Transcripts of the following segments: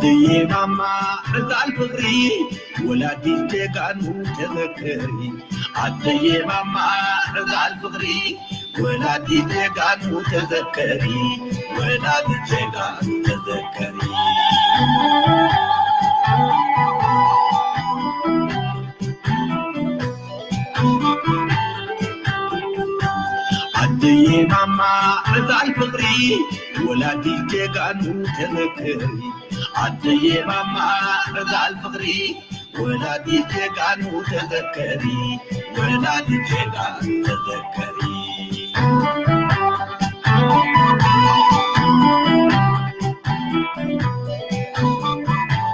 ኣደየ ማማ ዕጣል ፍቕሪ ወላዲት ጀጋኑ ተዘከሪ። ኣደየ ማማ ዕጣል ፍቕሪ ወላዲት ጀጋኑ ተዘከሪ። ወላዲት ጀጋኑ ተዘከሪ። ኣደየ ማማ ዕጣል ፍቕሪ ወላዲት ጀጋኑ ተዘከሪ። ኣደየ ማማ ዕጣል ፍቕሪ ወላዲት ጀጋኑ ተዘከሪ። ወላዲት ጀጋኑ ተዘከሪ።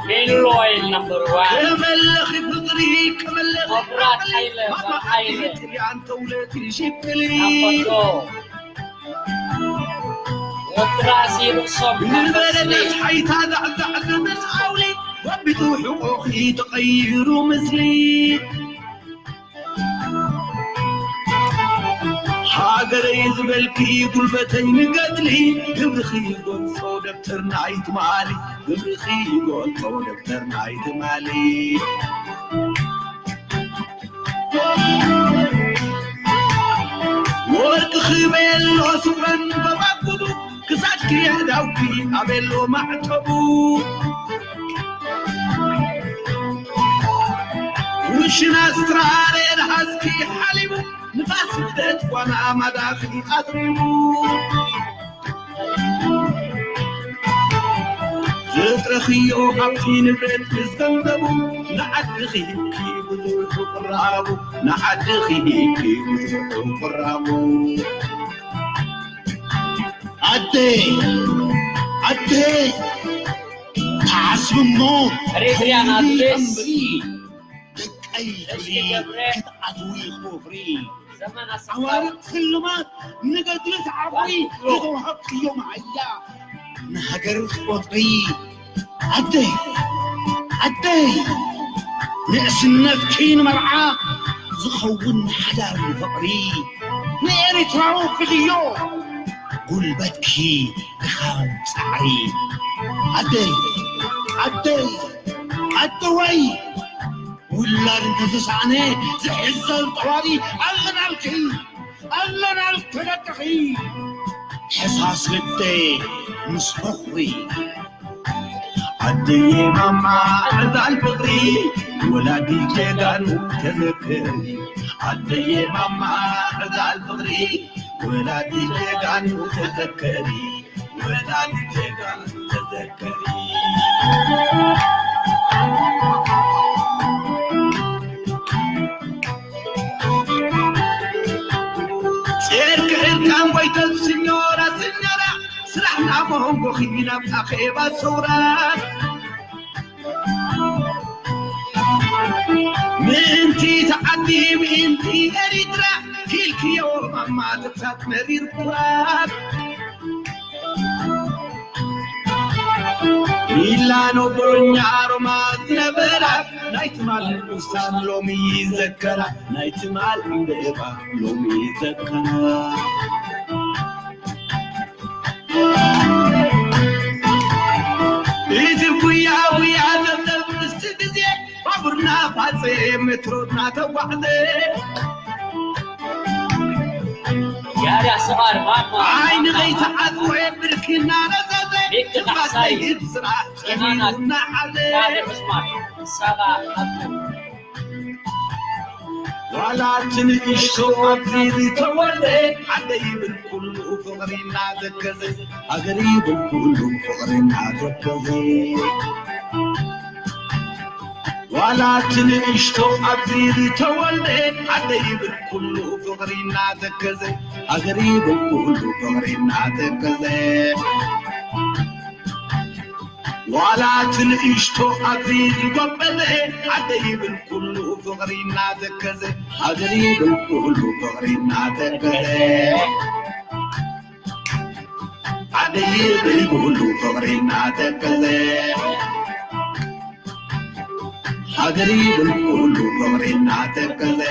ሜሎ ኦይል ነምበር ዋን። ከመለኺ ፍቕሪ ከመለኺ መብራት ሓይለ፣ መብራት ሓይለ። ጥልያን ተውለድ ሽቅሊ ኣቦዶ ወጥራሲ ርእሶም ንበለ ነፍሓይታ ዳዕዳዕ ዝብል ኣውሊ ወቢቱ ሕቆኺ ተቐይሩ ምስሊ። ሃገረይ ዝበልኪ ጉልበተይ ንገድሊ ግብርኺ ይገልጾ ደብተር ናይ ትማሊ። ግብርኺ ይገልጾ ደብተር ናይ ትማሊ። ወርቂ ክበሎ ስረን በባጉሉ ክሳድኪ የእዳውኪ ኣበሎ ማዕተቡ። ኩሽና ስትራሬ ደሃዝኪ ሓሊቡ ንፋስ ስደት ጓና ማዳኺ ኣጥሪቡ። ዘጥረኽዮ ሃብቲ ንብረት ምስ ገንዘቡ ንዓድኺ ሂብኪ ብዙሑ ቅራቡ። ንዓድኺ ሂብኪ ብዙሑ ቅራቡ። ኣደ ኣደ ተዓስብሞ ሬድያን ኣድቤስ ደቀይ ደቂ ገብረ ክትኣትዊ ክፍሪ ዘመን ኣሰፋ ኣዋርቕ ስልማት ንገድሊ ተዓብሪ ዝተዋሃብክዮ መሃያ ንሃገር ትቆጥሪ ኣደይ ኣደይ ንእስነትኪ ንመርዓ ዝኸውን ሓዳር ንፍቕሪ ንኤሪትራዊ ክልዮ ጉልበትኪ ድኻም ጻዕሪ ኣደይ ኣደይ ኣደወይ ውላድ እንተተሳእነ ዝሕዘል ጠዋሪ ኣለናልኪ ኣለናልኪ ደቅኺ ሕሳስ ልበ ምስ በኹሪ ኣደየ ማማ ዕጣል ፍቕሪ ወላዲት ጀጋኑ ተዘከሪ ኣደየ ማማ ዕጣል ፍቕሪ ወላዲት ጀጋኑ ተዘከሪ ወላዲት ጀጋኑ ተዘከሪ። ጼርኪ ዕርቃን ጎይተን ስኞራ ስኞራ ስራሕ ናብ መንጎኺ ናብ ኣኼባ ሰውራ ምእንቲ ተዓዲ ምእንቲ ኤሪትራ ኪልክዮ ማማ ተብሳት መሪር ኩራት ሚላኖ ቦሎኛ ሮማ ዝነበራ ናይ ትማል ቅዱሳን ሎሚ ይዘከራ ናይ ትማል ዕምበባ ሎሚ ይዘከራ እዚ ጉያ ጉያ ዘብለብ ምስቲ ግዜ ባቡርና ፋፀ ሜትሮና ተጓዕዘ ያዳ ሰቓር ማማ ዓይኒ ከይተዓፅወ ብርኪና ረዘዘ ቤት ካሕሳይ ይብ ስራሕ ኢሃናት ጸሚሩና ዓለ ሓደ ምስማር ሳባ ኣብቱ ዋላ እቲ ንእሽቶ ኣብዚ ዝተወልደ ዓደ ይብል ኩሉ ፍቕሪ እናተከዘ ሃገር ይብል ኩሉ ፍቕሪ እናተከዘ ዋላ እቲ ንእሽቶ ኣብዚ ዝተወልደ ዓደ ይብል ኩሉ ፍቕሪ እናተከዘ ሃገር ይብል ኩሉ ፍቕሪ እናተከዘ ዋላ እቲ ንእሽቶ ኣብዚ ዝጎበዘ ዓደ ይብል ኩሉ ፍቕሪ እናተከዘ ሃገር ይብል ኩሉ ፍቕሪ እናተከዘ ዓደ ይብል ኩሉ ፍቕሪ እናተከዘ ሃገር ይብል ኩሉ ፍቕሪ እናተከዘ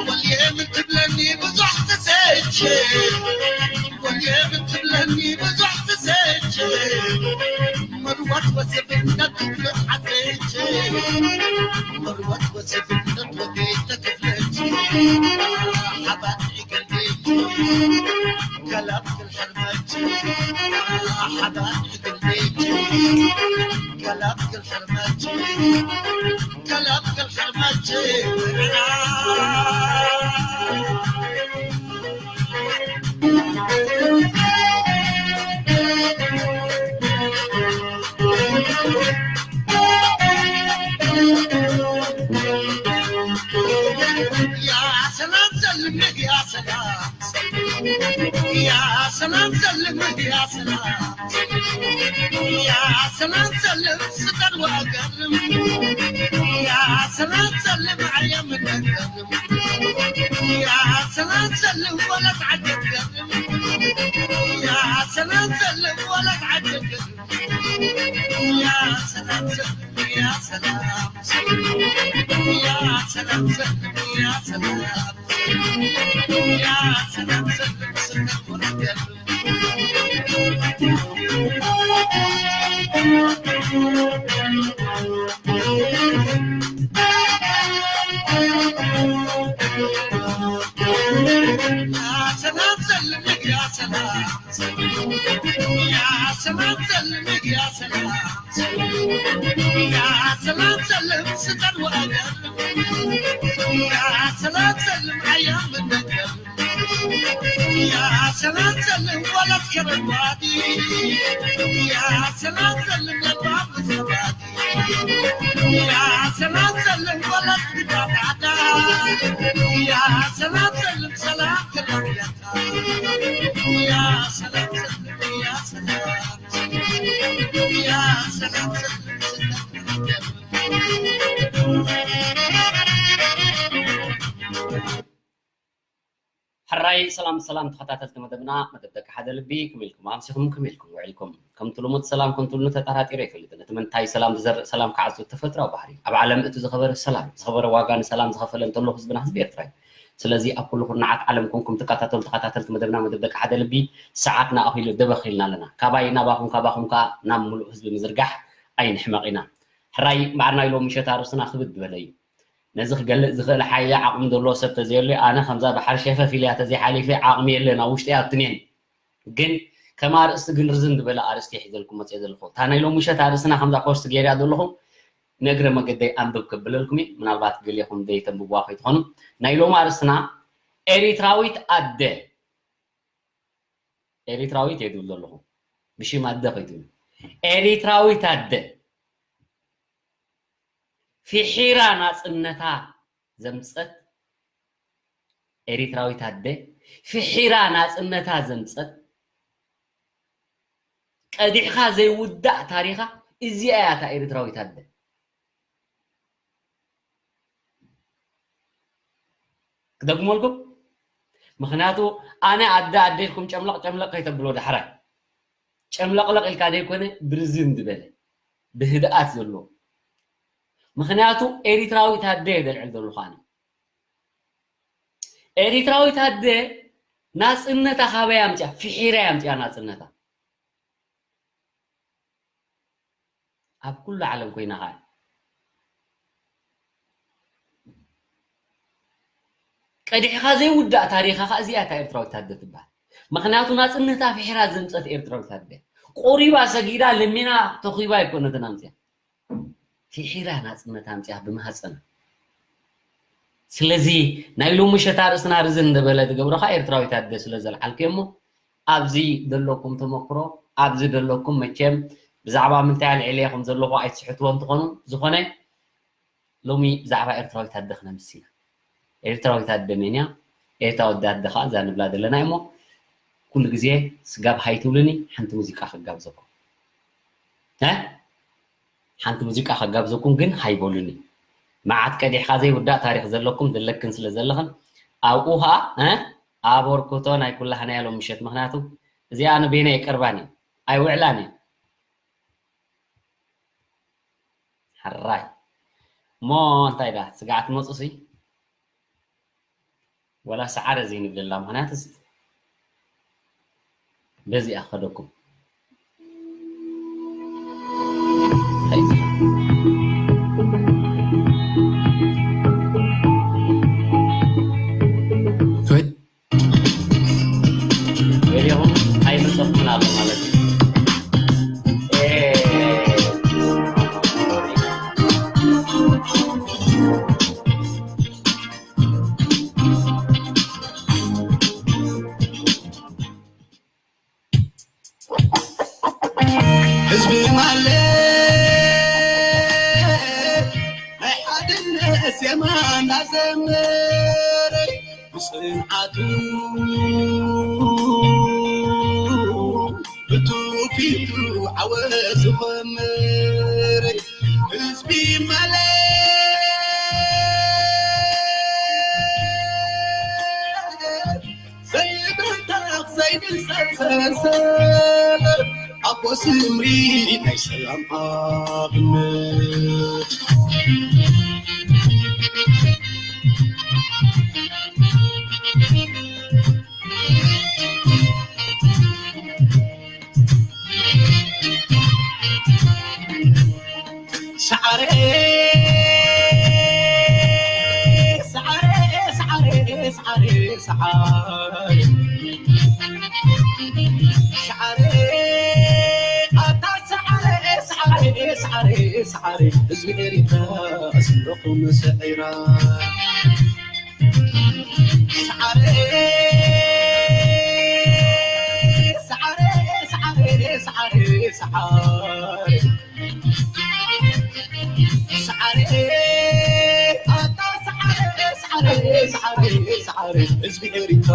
ወልየ ምን ትብለኒ ብዙሕ ትሰች፣ ወልየ ምን ትብለኒ ብዙሕ ትሰች፣ መርወት ወስብነት ትብሎ ሓዘች፣ መርወት ወስብነት ወቤት ተክፍለች፣ ሓባሪ ገልቤች፣ قلبك الحرمتي، حبايبك البيتي، قلبك الحرمتي، قلبك الحرمتي. يا سلام سلم يا سلام، يا سلام سلم يا سلام، يا سلام سلم ستر وأقرم، يا سلام سلم عيا من القرم، يا سلام سلم ولا تعجب قرم، يا سلام سلم ولا تعجب قرم، يا سلام سلم يا سلام، يا سلام سلم يا سلام، يا سلام سلم ستر وأقرم. يا سلام سلم يا سلام، يا سلام سلم يا سلام، يا سلام سلم ستر وأقرم، يا سلام سلم أيام الندم، يا سلام سلم ولا تكرم وادي، يا سلام سلم لباب الزبادي، يا سلام سلم ولا تكرم وادي، يا سلام سلم سلام كرم يا سلام سلم يا سلام، يا سلام سلم سلم. ሕራይ ሰላም ሰላም ተኸታተልቲ መደብና፣ መደብ ደቂ ሓደ ልቢ፣ ከመይ ኢልኩም ኣምሲኹም፣ ከመይ ኢልኩም ውዒልኩም? ከምቲ ልሙድ ሰላም ከምቲ ልሙድ ተጠራጢሩ ኣይፈልጥን። እቲ ምንታይ ሰላም ዝዘርእ ሰላም ክዓጹ ተፈጥራዊ ባህሪ። ኣብ ዓለም እቲ ዝኸበረ ሰላም፣ ዝኸበረ ዋጋ ንሰላም ዝኸፈለ እንተሎ ህዝብና ህዝቢ ኤርትራ እዩ። ስለዚ ኣብ ኩሉ ኩርናዓት ዓለም ኮንኩም ትከታተሉ ተኸታተልቲ መደብና መደብ ደቂ ሓደ ልቢ፣ ሰዓትና ኣኺሉ ደበኽ ኢልና ኣለና። ካባይ ናባኹም፣ ካባኹም ከኣ ናብ ምሉእ ህዝቢ ምዝርጋሕ ኣይንሕመቕ ኢና። ሕራይ እምበኣር ናይ ሎሚ ምሸት ኣርእስትና ክብድ ዝበለ እዩ። ነዚ ክገልጽ ዝኽእል ሓይሊ ዓቕሚ ዘለዎ ሰብ ተዘየሎ ኣነ ከምዛ ባሕሪ ሸፈፍ ኢለያ ተዘይሓሊፈ ዓቕሚ የለን ኣብ ውሽጢ ኣትኔን። ግን ከም ኣርእስቲ ግን ርዝን ዝበለ ኣርእስቲ ሒዘልኩም መጽየ ዘለኹ። እታ ናይ ሎሚ ምሸት ኣርእስትና ከምዛ ኮስት ገይርያ ዘለኹ ንእግረ መገደይ ኣንብብ ከብለልኩም እዩ። ምናልባት ገሊኹም ዘይተንብብዋ ከይትኾኑ። ናይ ሎሚ ኣርእስትና ኤሪትራዊት ኣደ፣ ኤሪትራዊት እየ ዝብል ዘለኹ፣ ብሽም ኣደ ከይትብሉ። ኤሪትራዊት ኣደ፣ ፍሒራ ናጽነታ ዘምጸት ኤሪትራዊት ኣደ፣ ፍሒራ ናጽነታ ዘምጸት፣ ቀዲሕኻ ዘይውዳእ ታሪኻ፣ እዚኣ እያ እታ ኤሪትራዊት ኣደ። ክደግመልኩም፣ ምኽንያቱ ኣነ ኣደ ኣደ ኢልኩም ጨምለቕ ጨምለቕ ከይተብሎ ዳሕራይ። ጨምለቕለቕ ኢልካ ዘይኮነ ብርዝን ዝበለ፣ ብህድኣት ዘለዎ። ምኽንያቱ ኤሪትራዊት ኣደ እየ ዘልዕል ዘለኹ ኣነ። ኤሪትራዊት ኣደ ናጽነታ ካበይ ኣምጽያ? ፍሒራ ኣምጽያ ናጽነታ። ኣብ ኩሉ ዓለም ኮይና ኸኣ ቀዲሕኻ ዘይውዳእ ታሪኻ ኸኣ እዚኣ እታ ኤርትራዊት ኣደ ትበሃል። ምኽንያቱ ናጽነታ ፍሒራ ዘምጸት ኤርትራዊት ኣደ። ቆሪባ፣ ሰጊዳ፣ ለሚና፣ ተኺባ ኣይኮነትን ኣምጽያ። ፍሒራ ናጽነታ ኣምጽያ ብማህጸና። ስለዚ ናይ ሎሚ ምሸት ኣርእስትና ርዝን እንደበለ ዝገብሮ ኸኣ ኤርትራዊት ኣደ ስለ ዘልዓልኩ እየ እሞ፣ ኣብዚ ዘለኩም ተመክሮ፣ ኣብዚ ዘለኩም መቸም ብዛዕባ ምንታይ ኣልዒለ ከም ዘለኹ ኣይትስሕትዎ እንትኾኑ፣ ዝኾነ ሎሚ ብዛዕባ ኤርትራዊት ኣደ ክነምስ ኢና። ኤርትራዊት ኣደ መን እያ? ኤርትራዊት ኣደ ኸኣ እዛ ንብላ ዘለና እሞ፣ ኩሉ ግዜ ስጋብ ሃይ ትብሉኒ፣ ሓንቲ ሙዚቃ ክጋብዘኩም። እ? ሓንቲ ሙዚቃ ከጋብዘኩም ግን ሃይ በሉኒ። መዓት ቀዲሕካ ዘይውዳእ ታሪኽ ዘለኩም ዘለክን ስለ ዘለኽን ኣብኡ ኸኣ፣ እ? ኣበርክቶ ናይ ኩላህና እያ ሎም ምሸት። ምኽንያቱ እዚኣ ንበይነይ ኣይቀርባን እየ፣ ኣይውዕላን እየ። ሕራይ። እሞ እንታይ ዳ ስግዓት መጹሲ? ወላ ሰዓረ ዘይንብለላ ምኽንያትስ በዚኣ ክኸደኩም። ህዝቢ ማለት ናይ ሓድነት ዜማ እናዘመረ ብጽንዓቱ ብትውፊቱ ዓወት ዝኸምር ህዝቢ ማለት ዘይብርታዕ ዘይብል ሰልሰል ኣቦ ስምሪ ናይ ሰላም ኣብነት። ሰዓረ ሰዓረ ሰዓረ ሰዓረ ሰዓረ ሰዓረ ኣታ ሰዓረ ሰዓረ ሰዓረ ሰዓረ ህዝቢ ኤሪትራ ስንደኹም ሰዒራ ሰዓረ ሰዓረ ሰዓረ ሰዓረ ሰዓረ ሰዓረ ኣታ ሰዓረ ሰዓረ ሰዓረ ሰዓረ ህዝቢ ኤሪትራ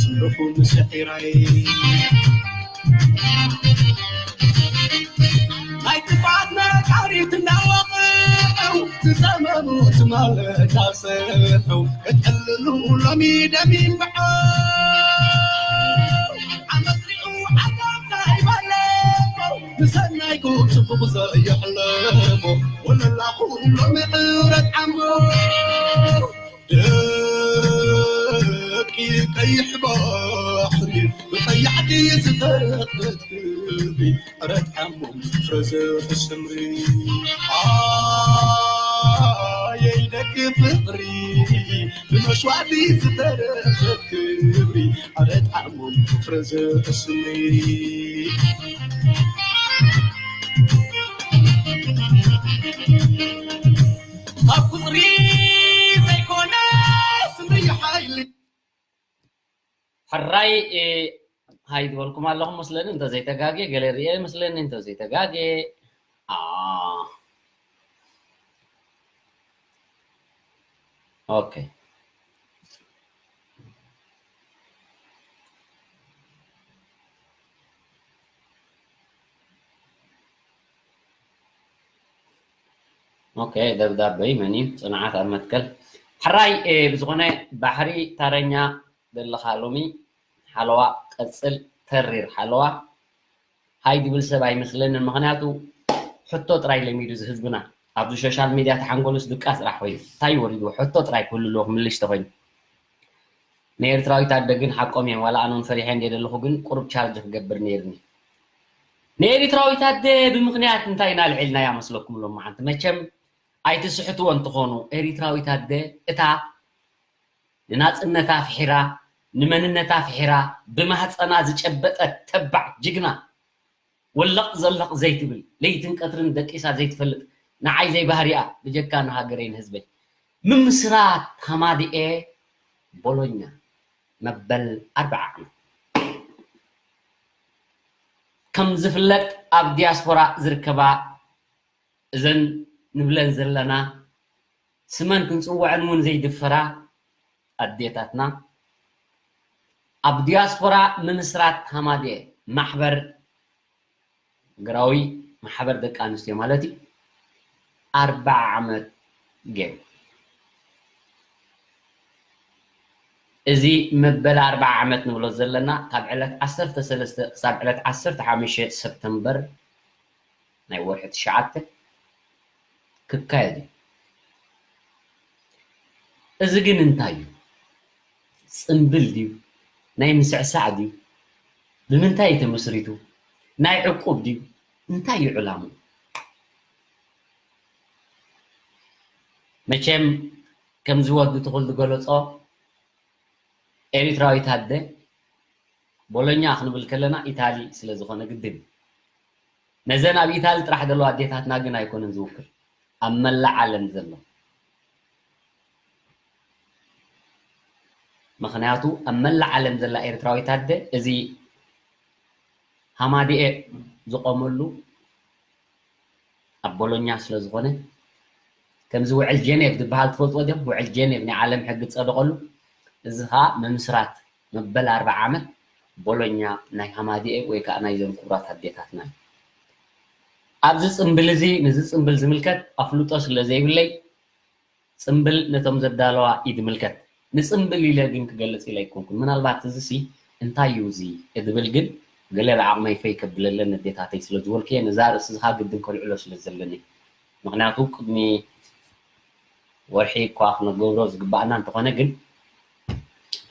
ስንደኹም ሰዒራይ ናይ ጥፍኣት ነጋሪት እናወቕዑ ዝዘመሩ ትማል እናሰሑ ክጥልሉ ሎሚ ደም ይንብዖ ዓመት ሪኡ ዓጋብ ዘይበለቦ ንሰናይኩም ጽቡቕ ዘየሕለቦ ወለላኹም ሎሚ ዕረት ዓሞ ደቂ ቀይሕ ባሕሪ ብቐያሕቲ ዝተረኽበት ክብሪ ዕረት ዓሞም ፍረ ዘርኢ ስምሪ ኣየይ ደቂ ፍቕሪ ብመስዋእቲ ዝተረኽበት ክብሪ ዕረት ዓሞም ፍረ ዘርኢ ስምሪ ካብ ቁፅሪ ዘይኮነ ስምሪ ሓይሊ ሕራይ እ፣ ሃይ ዝበልኩም ኣለኹም መስለኒ እንተዘይተጋግየ ገለ ርእየ መስለኒ እንተዘይተጋግየ ኣ ኦኬ ኦኬ ደብዳበይ መን እዩ? ጽንዓት ኣብ መትከል። ሕራይ እ፣ ብዝኾነ ባሕሪ ታረኛ ዘለኻ ሎሚ ሓለዋ ቀጽል ተሪር ሓለዋ ሃይ ድብል ሰብ ኣይመስለንን። ምኽንያቱ ሕቶ ጥራይ ለሚዱ እዚ ህዝብና ኣብዚ ሶሻል ሚድያ ተሓንጎሉስ ድቃስ ጥራሕ ኮይኑ እንታይ ወሪድዎ ሕቶ ጥራይ ክህሉ ኣለዎ ክምልሽ ተኮይኑ። ንኤርትራዊት ኣደ ግን ሓቆም እዮም ዋላ ኣነ እውን ፈሪሐ እንድየ ዘለኹ ግን ቁሩብ ቻርጅ ክገብር ነይርኒ። ንኤሪትራዊት ኣደ ብምኽንያት እንታይ ኢና ኣልዒልናያ መስለኩም ሎማዓንቲ? መቸም ኣይትስሕትዎ እንትኾኑ ኤሪትራዊት ኣደ እታ ንናጽነታ ፍሒራ ንመንነታ ፍሒራ ብማህጸና ዝጨበጠት ተባዕ ጅግና ወለቕ ዘለቕ ዘይትብል ለይትን ቀትርን ደቂሳ ዘይትፈልጥ ንዓይ ዘይባህሪኣ ብጀካ ንሃገረይ ንህዝበይ ምምስራት ሃማድኤ ቦሎኛ መበል ኣርብዓ ዓመት ከም ዝፍለጥ ኣብ ዲያስፖራ ዝርከባ እዘን ንብለን ዘለና ስመን ክንፅውዐን እውን ዘይድፈራ ኣዴታትና ኣብ ዲያስፖራ ምምስራት ሃማድኤ ማሕበር ሃገራዊ ማሕበር ደቂ ኣንስትዮ ማለት እዩ ኣርብዓ ዓመት ገይሩ እዚ መበል ኣርብዓ ዓመት ንብሎ ዘለና ካብ ዕለት ዓሰርተ ሰለስተ ክሳብ ዕለት ዓሰርተ ሓሙሽተ ሰፕተምበር ናይ ወርሒ ትሽዓተ ክካየድ እዩ። እዚ ግን እንታይ እዩ? ጽምብል ድዩ? ናይ ምስዕሳዕ ድዩ? ብምንታይ እዩ ተመስሪቱ? ናይ ዕቁብ ድዩ? እንታይ እዩ ዕላሙ? መቸም ከምዚ ወዲ ትኹል ዝገለጾ ኤሪትራዊት ኣደ ቦሎኛ ክንብል ከለና ኢታሊ ስለ ዝኾነ ግድን ነዘን ኣብ ኢታሊ ጥራሕ ዘለዋ ኣዴታትና ግን ኣይኮነን ዝውክል ኣብ መላእ ዓለም ዘሎ ምኽንያቱ ኣብ መላእ ዓለም ዘላ ኤርትራዊት ኣደ እዚ ሃማዲኤ ዝቆመሉ ኣብ ቦሎኛ ስለ ዝኾነ፣ ከምዚ ውዕል ጀኔቭ ዝበሃል ትፈልጥዎ ዲኹም? ውዕል ጀኔቭ ናይ ዓለም ሕጊ ዝጸደቐሉ፣ እዚ ኸኣ ምምስራት መበል ኣርብዓ ዓመት ቦሎኛ ናይ ሃማድኤ ወይ ከኣ ናይዘን ክቡራት ኣዴታትና እዩ። ኣብዚ ጽምብል እዚ፣ ነዚ ጽምብል ዝምልከት ኣፍልጦ ስለ ዘይብለይ፣ ጽምብል ነቶም ዘዳለዋ ኢድ ምልከት። ንጽምብል ኢለ ግን ክገልጽ ኢለ ኣይኮንኩን። ምናልባት እዚሲ እንታይ እዩ እዚ እድብል ግን ገለ ብዓቕመይ ፈይ ከብለለን ኣዴታተይ ስለ ዝበልኩ እየ። ነዛ ርእሲ እዚኻ ግድን ከልዕሎ ስለ ዘለኒ። ምኽንያቱ ቅድሚ ወርሒ እኳ ክነገብሮ ዝግባኣና እንተኾነ ግን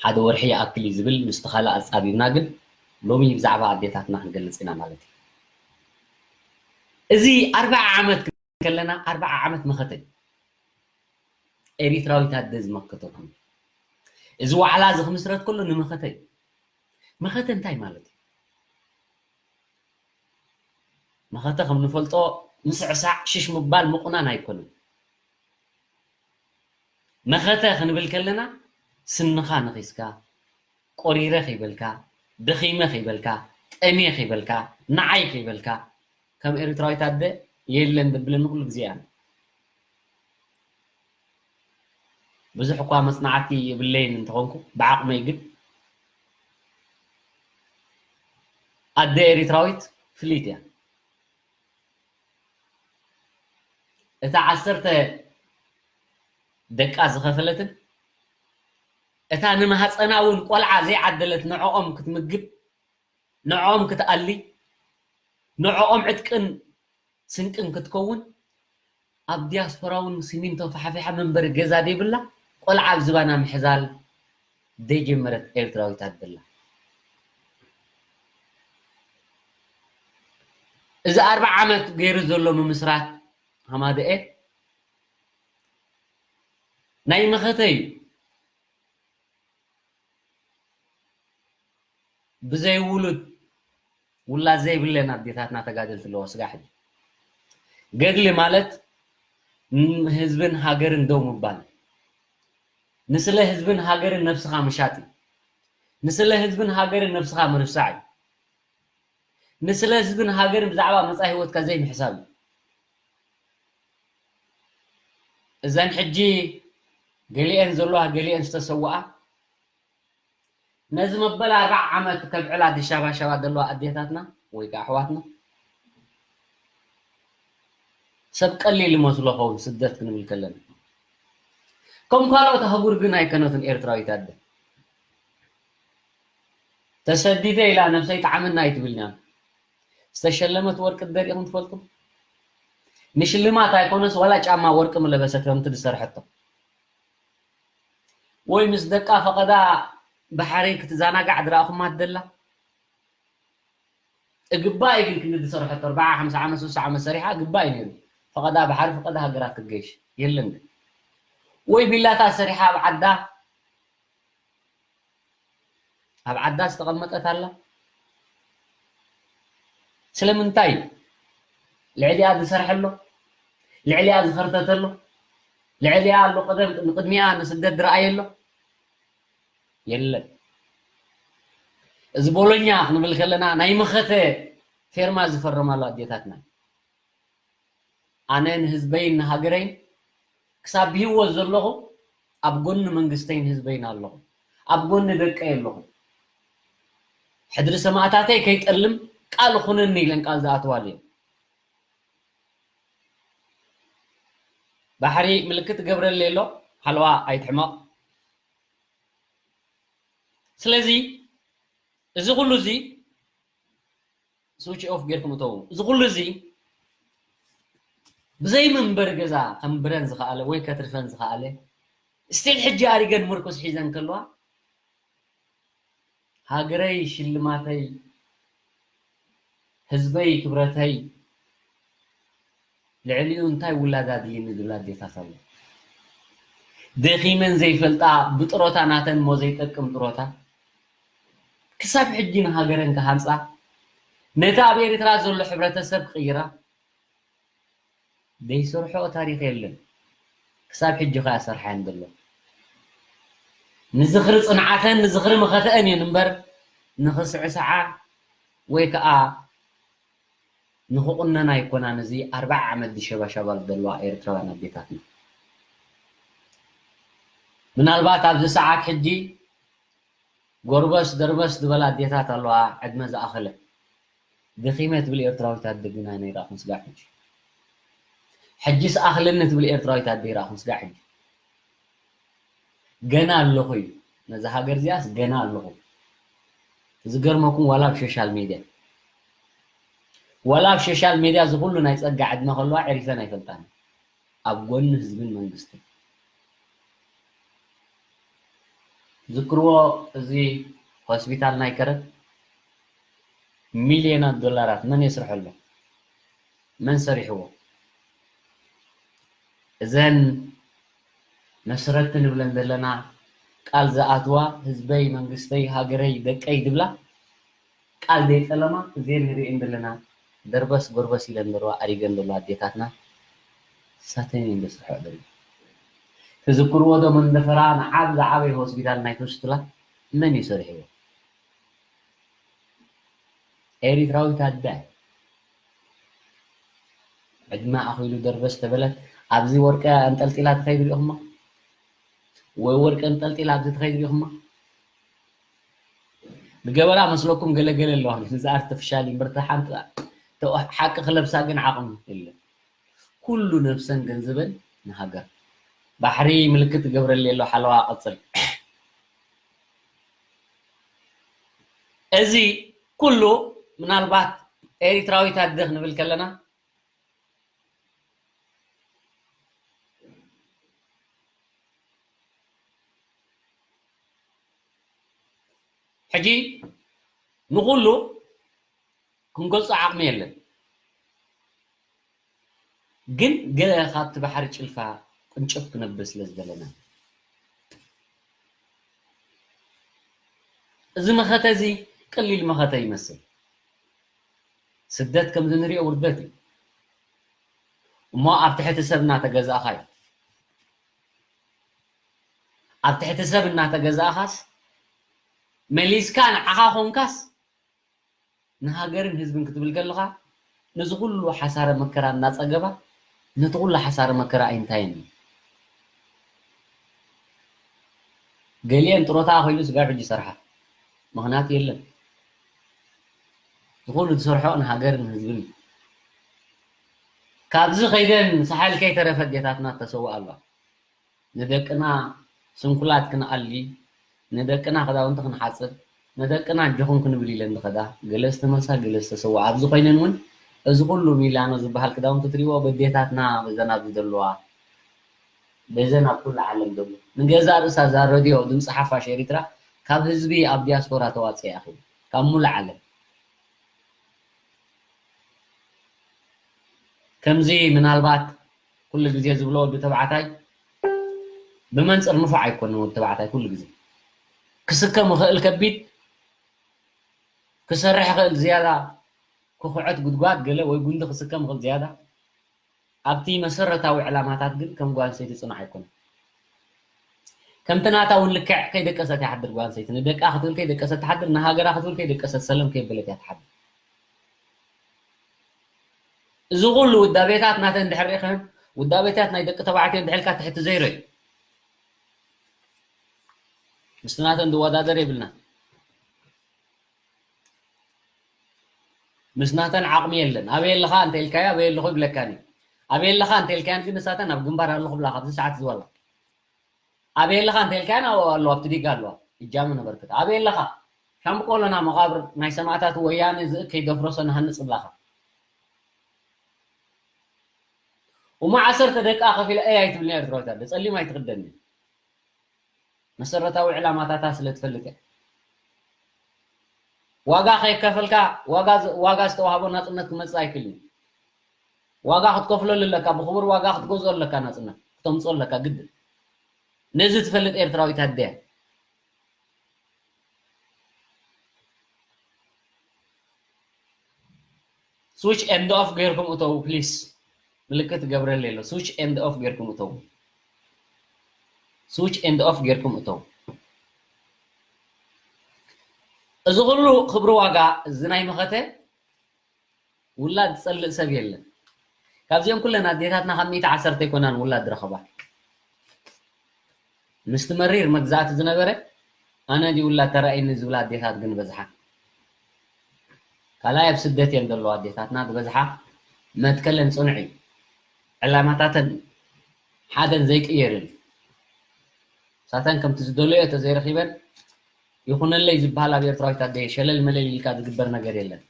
ሓደ ወርሒ ይኣክል እዩ ዝብል ምስቲ ካልእ ኣጻቢብና ግን ሎሚ ብዛዕባ ኣዴታትና ክንገልጽ ኢና ማለት እዩ። እዚ ኣርብዓ ዓመት ከለና ኣርብዓ ዓመት መኸተ እዩ። ኤሪትራዊት ኣደ ዝመከተኩም። እዚ ዋዕላ እዚ ክምስረት ከሎ ንመኸተ እዩ። መኸተ እንታይ ማለት እዩ? መኸተ ከም ንፈልጦ ምስዕሳዕ ሽሽ ምባል ምቑናን ኣይኮነን። መኸተ ክንብል ከለና ስንኻ ነኺስካ፣ ቆሪረ ከይበልካ፣ ደኺመ ከይበልካ፣ ጠምየ ከይበልካ፣ ንዓይ ከይበልካ፣ ከም ኤርትራዊት ኣደ የለን ዘብለኒ ኩሉ ግዜ እያ። ብዙሕ እኳ መጽናዕቲ የብለይን እንተኾንኩ፣ ብዓቕመይ ግን ኣደ ኤርትራዊት ፍልይቲ እያ። እታ ዓሰርተ ደቃ ዝኸፈለትን እታ ንማህፀና እውን ቆልዓ ዘይዓደለት ንዕኦም ክትምግብ፣ ንዕኦም ክትኣሊ፣ ንዕኦም ዕጥቅን ስንቅን ክትከውን፣ ኣብ ዲያስፖራ እውን ሲሚንቶ ፋሕፊሓ መንበሪ ገዛ ዘይብላ ቆልዓ ኣብ ዝባና ምሕዛል ዘይጀመረት ኤርትራዊት ኣደላ። እዚ ኣርብዓ ዓመት ገይሩ ዘሎ ምምስራት ሃማደኤ ናይ መኸተ እዩ። ብዘይ ውሉድ ውላድ ዘይብለን ኣዴታትና ተጋደልቲ ኣለዋ ስጋዕ ሕጂ። ገድሊ ማለት ን-፣ ህዝብን ሃገርን ደው ምባል። ንስለ ህዝብን ሃገርን ነብስኻ ምሻጥ እዩ። ንስለ ህዝብን ሃገርን ነብስኻ ምርሳዕ እዩ። ንስለ ህዝብን ሃገርን ብዛዕባ መጻኢ ህይወትካ ዘይምሕሳብ እዩ። እዘን ሕጂ ገሊአን ዘለዋ ገሊአን ዝተሰውኣ ነዚ መበል ኣርብዓ ዓመት ከብዕላ ድሻባሻባ ዘለዋ ኣዴታትና ወይ ከዓ ኣሕዋትና ሰብ ቀሊል ይመስሎ ኸውን ስደት ክንብል ከለና። ከም ካልኦት ኣህጉር ግን ኣይከነትን ኤርትራዊት ኣደ። ተሰዲደ ኢላ ነብሰይ ጣዕመና ኣይትብልናን። ዝተሸለመት ወርቂ ደሪኹም ትፈልጡ? ንሽልማት ኣይኮነስ ዋላ ጫማ ወርቂ ምለበሰት ከምቲ ዝሰርሐቶ። ወይ ምስ ደቃ ፈቐዳ ባሕሪ ክትዘናጋዕ ዝረኣኹማ ደላ? እግባእ እዩ ግን ክንዲ ዝሰርሐቶ ኣርብዓ፣ ሓምሳ ዓመት፣ ስሳ ዓመት ሰሪሓ እግባእ እዩ ነይሩ። ፈቐዳ ባሕሪ፣ ፈቐዳ ሃገራት ክትገይሽ የለን ግን። ወይ ቢላታት ሰሪሓ ኣብ ዓዳ፣ ኣብ ዓዳ ዝተቐመጠት ኣላ። ስለምንታይ? ልዕሊኣ ዝሰርሐ ኣሎ፣ ልዕሊኣ ዝኸርተተ ኣሎ፣ ልዕሊኣ ኣሎ ቀደም ንቅድሚኣ ንስደት ዝረኣየ ኣሎ? የለን። እዚ ቦሎኛ ክንብል ከለና ናይ መኸተ ፌርማ ዝፈረማሉ ኣዴታትና። ኣነ ንህዝበይን ንሃገረይን ክሳብ ብህይወት ዘለኹ ኣብ ጎኒ መንግስተይን ህዝበይን ኣለኹ። ኣብ ጎኒ ደቀይ ኣለኹ። ሕድሪ ሰማእታተይ ከይጠልም ቃል ኹነኒ ኢለን ቃል ዝኣተዋሉ እየን። ባሕሪ ምልክት ገብረለይ ኣሎ፣ ሓለዋ ኣይትሕመቕ። ስለዚ እዚ ኩሉ እዚ ስዊች ኦፍ ጌርኩም እተዉ። እዚ ኩሉ እዚ ብዘይ መንበሪ ገዛ ከንብረን ዝኸኣለ ወይ ከትርፈን ዝኸኣለ ስቲል ሕጂ ኣሪገን ምርኩስ ሒዘን ከለዋ ሃገረይ ሽልማተይ፣ ህዝበይ ክብረተይ፣ ልዕሊኡ እንታይ ውላድ ኣድልይኒ ዝብላ ኣዴታት ኣለዋ። ደኺመን ዘይፈልጣ ብጥሮታ ናተን እሞ ዘይጠቅም ጥሮታ ክሳብ ሕጂ ንሃገረን ክሃንፃ ነቲ ኣብ ኤርትራ ዘሎ ሕብረተሰብ ክቕይራ ዘይሰርሖኦ ታሪኽ የለን። ክሳብ ሕጂ ኸኣ ሰርሓ እየን ዘሎ። ንዝኽሪ ጽንዓተን ንዝኽሪ መኸተአን እየን እምበር ንኽስዕስዓ ወይ ከኣ ንኽቑነና ኣይኮናን። እዚ ኣርብዓ ዓመት ዝሸባሸባ ዘለዋ ኤርትራውያን ኣዴታትና፣ ምናልባት ኣብዚ ሰዓት ሕጂ ጎርበስ ደርበስ ዝበላ ኣዴታት ኣለዋ፣ ዕድመ ዝኣኸለ። ደኺመ ትብል ኤርትራዊት ኣደ ግና ነይራኹም ስጋዕ ሕጂ። ሕጂስ ኣኽልኒ ትብል ኤርትራዊት ኣደ ይራኹም ስጋዕ ሕጂ። ገና ኣለኹ እዩ። ነዛ ሃገር እዚኣስ ገና ኣለኹ። ዝገርመኩም ዋላ ኣብ ሶሻል ሜድያ፣ ዋላ ኣብ ሶሻል ሜድያ ዝኹሉ ናይ ጸጋ ዕድመ ከለዋ ዕሪፈን ኣይፈልጣን። ኣብ ጎኒ ህዝብን መንግስትን። ዝክርዎ፣ እዚ ሆስፒታል ናይ ከረን ሚልዮናት ዶላራት መን የስርሐሉ? መን ሰሪሕዎ? እዘን መስረቲ ንብለን ዘለና፣ ቃል ዝኣትዋ፣ ህዝበይ፣ መንግስተይ፣ ሃገረይ፣ ደቀይ ዝብላ፣ ቃል ዘይጠለማ፣ እዘን ንርእየን ዘለና ደርበስ ጎርበስ ኢለን ዘለዋ፣ ኣሪገን ዘለዋ ኣዴታትና፣ ሳተን እየን ዘስርሕኦ ዘለዋ። ትዝክርዎ ዶ መንደፈራ ንዓብ ዝዓበየ ሆስፒታል ናይ ፌስቱላ መን እዩ ሰሪሕዎ? ኤሪትራዊት ኣደ። ዕድመ ኣኺሉ ደርበስ ተበለት፣ ኣብዚ ወርቂ ኣንጠልጢላ ትኸይድ ሪኢኹማ? ወይ ወርቂ ኣንጠልጢላ ኣብዚ ትኸይድ ሪኢኹማ? ዝገበራ መስለኩም ገለ ገለ ኣለዋ፣ ግን እዚ ኣርቲፊሻል እዩ። እምበር፣ እታ ሓንቲ፣ እታ ሓቂ ክለብሳ ግን ዓቕሚ የለን። ኩሉ ነብሰን ገንዘበን ንሃገር። ባሕሪ ምልክት ትገብረለይ ኣሎ፣ ሓለዋ ቀጽል። እዚ ኩሉ ምናልባት ኤሪትራዊት ኣደ ክንብል ከለና፣ ሕጂ ንኹሉ ክንገልጾ ዓቕሚ የለን። ግን ገለ ካብቲ ባሕሪ ጭልፋ ቅንጭብ ክነብል ስለ ዝደለና፣ እዚ መኸተ እዚ ቀሊል መኸተ ይመስል። ስደት ከምዚ ንሪኦ ውርደት እዩ። እሞ ኣብ ትሕቲ ሰብ እናተገዛእኻ እዩ። ኣብ ትሕቲ ሰብ እናተገዛእኻስ፣ መሊስካ ንዓኻ ኾንካስ፣ ንሃገርን ህዝብን ክትብል ከለኻ፣ ነዚ ኩሉ ሓሳረ መከራ እናጸገባ፣ ነቲ ኩሉ ሓሳረ መከራ ኣይንታየን እዩ። ገሊአን ጥሮታ ኮይኑ ስጋብ ሕጂ ይሰርሓ፣ ምኽንያት የለን። እቲ ኩሉ ዝሰርሖ ንሃገርን ህዝብን እዩ። ካብዚ ከይደን ሳሕል ከይተረፈ ኣዴታትና ተሰውኣ ኣለዋ። ንደቅና ስንኩላት ክንኣሊ፣ ንደቅና ክዳውንቲ ክንሓጽብ፣ ንደቅና ኣጆኹም ክንብል ኢለን ዝኸዳ፣ ገለ ዝተመልሳ፣ ገለ ዝተሰውኣ ኣብዚ ኮይነን እውን፣ እዚ ኩሉ ሚላኖ ዝበሃል ክዳውንቲ ትሪእዎ፣ በዴታትና በዘን ኣብዚ ዘለዋ፣ በዘን ኣብ ኩሉ ዓለም ዘሎ፣ ንገዛእ ርእሳ እዛ ረድዮ ድምፂ ሓፋሽ ኤሪትራ ካብ ህዝቢ ኣብ ዲያስፖራ ተዋፅኣ እያ፣ ካብ ሙሉእ ዓለም። ከምዚ ምናልባት ኩሉ ግዜ ዝብሎ ወዲ ተባዕታይ ብመንፅር ንፉዕ ኣይኮነን። ወዲ ተባዕታይ ኩሉ ግዜ ክስከም ይኽእል ከቢድ፣ ክሰርሕ ይኽእል ዝያዳ፣ ክኹዕት ጉድጓድ ገለ ወይ ጉንዲ ክስከም ይኽእል ዝያዳ። ኣብቲ መሰረታዊ ዕላማታት ግን ከም ጓል ኣንስተይቲ ጽኑዕ ኣይኮነን። ከምቲ ናታ እውን ልክዕ ከይደቀሰት እያ ትሓድር ጓል ኣንስተይቲ። ንደቃ ክትብል ከይደቀሰት ትሓድር፣ ንሃገራ ክትብል ከይደቀሰት ሰለም ከየበለት እያ ትሓድር። እዚ ኩሉ ውዳቤታት ናተን እንድሕር ርኢኽን፣ ውዳቤታት ናይ ደቂ ተባዕትዮ እንድሕር ኢልካ ትሕቲ ዘይሮ እዩ። ምስቲ ናተን ዝወዳደር የብልና። ምስ ናተን ዓቕሚ የለን። ኣበይ ኣለኻ እንተ ኢልካዮ፣ ኣበይ ኣለኹ ይብለካን እዩ። ኣበይ ኣለኻ እንተ ኢልካዮን ግን ንሳተን ኣብ ግንባር ኣለኹ ብላ ካብዚ ሰዓት ዝዋላ። ኣበይ ኣለኻ እንተ ኢልካዮን ኣብኡ ኣለዋ፣ ኣብቲ ዲጋ ኣለዋ። እጃመ ነበርክት። ኣበይ ኣለኻ? ሻምብቆሎና መቓብር ናይ ሰማእታት ወያነ ዝእከይ ደፍረሶ ንሃንጽ ብላኻ። እሞ ዓሰርተ ደቃ ከፊለ እያ ኣይትብልን ኤርትራዊት ኣደ፣ ጸሊም ኣይትኽደንን። መሰረታዊ ዕላማታታ ስለ ትፈልጥ እያ። ዋጋ ከይከፈልካ፣ ዋጋ ዝ-፣ ዋጋ ዝተዋህቦ ናጽነት ክመጽእ ኣይክእልን እዩ። ዋጋ ክትከፍለሉ ኣለካ፣ ብኽቡር ዋጋ ክትገዝኦ ኣለካ፣ ናጽነት ክተምጽኦ ኣለካ ግድን። ነዚ ትፈልጥ ኤርትራዊት ኣደ እያ። ስዊች ኤንድ ኦፍ ጌርኩም እተው ፕሊስ። ምልክት ገብረለይ ኣሎ። ስዊች ኤንድ ኦፍ ጌርኩም እተው። ስዊች ኤንድ ኦፍ ጌርኩም እተው። እዚ ኩሉ ክብሪ ዋጋ እዚ ናይ መኸተ ውላድ ዝጸልእ ሰብ የለን። ካብዚኦም ኩለን ኣዴታትና ካብ ሚእቲ ዓሰርተ ኣይኮናን ውላድ ዝረኸባ። ምስቲ መሪር መግዛእቲ ዝነበረ ኣነ ድዩ ውላድ ተራእየኒ ዝብላ ኣዴታት ግን በዝሓ። ካልኣይ ኣብ ስደት እየን ዘለዋ ኣዴታትና ዝበዝሓ። መትከለን ጽኑዕ እዩ። ዕላማታተን ሓደን ዘይቅየርን እዩ። ሳተን ከምቲ ዝደለዮ ተዘይረኺበን ይኹነለይ ዝበሃል ኣብ ኤርትራዊት ኣደይ ሸለል መለል ኢልካ ዝግበር ነገር የለን።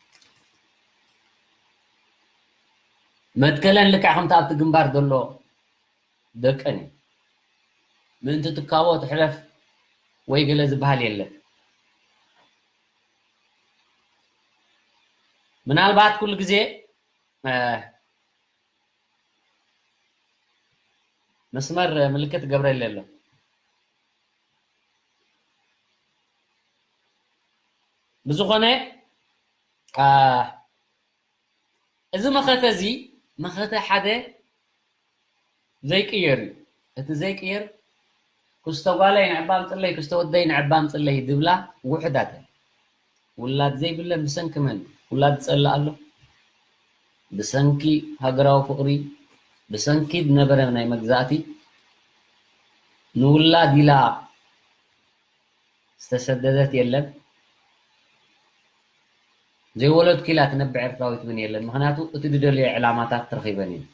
መትከለን ልክዕ ከምቲ ኣብቲ ግንባር ዘሎ ደቀን እዩ። ምእንቲ ትካቦ ትሕለፍ ወይ ገለ ዝበሃል የለን። ምናልባት ኩሉ ግዜ፣ እ፣ መስመር ምልክት ገብረለ ኣሎ። ብዝኾነ፣ እ፣ እዚ መኸተ እዚ መኸተ ሓደ ዘይቅየር እዩ። እቲ ዘይቅየር ክስተ ጓለይ ንዕባ ኣምፅለይ፣ ክስተ ወደይ ንዕባ ኣምፅለይ ዝብላ ውሑዳት እየን። ውላድ ዘይብለን ብሰንኪ መን? ውላድ ዝፀልእ ኣሎ? ብሰንኪ ሃገራዊ ፍቕሪ፣ ብሰንኪ ዝነበረ ናይ መግዛእቲ ንውላድ ኢላ ዝተሰደደት የለን። ዘይወለድኩ ኢላ ትነብዕ ኤርትራዊት እውን የለን። ምኽንያቱ እቲ ዝደልዮ ዕላማታት ተረኺበን እየን።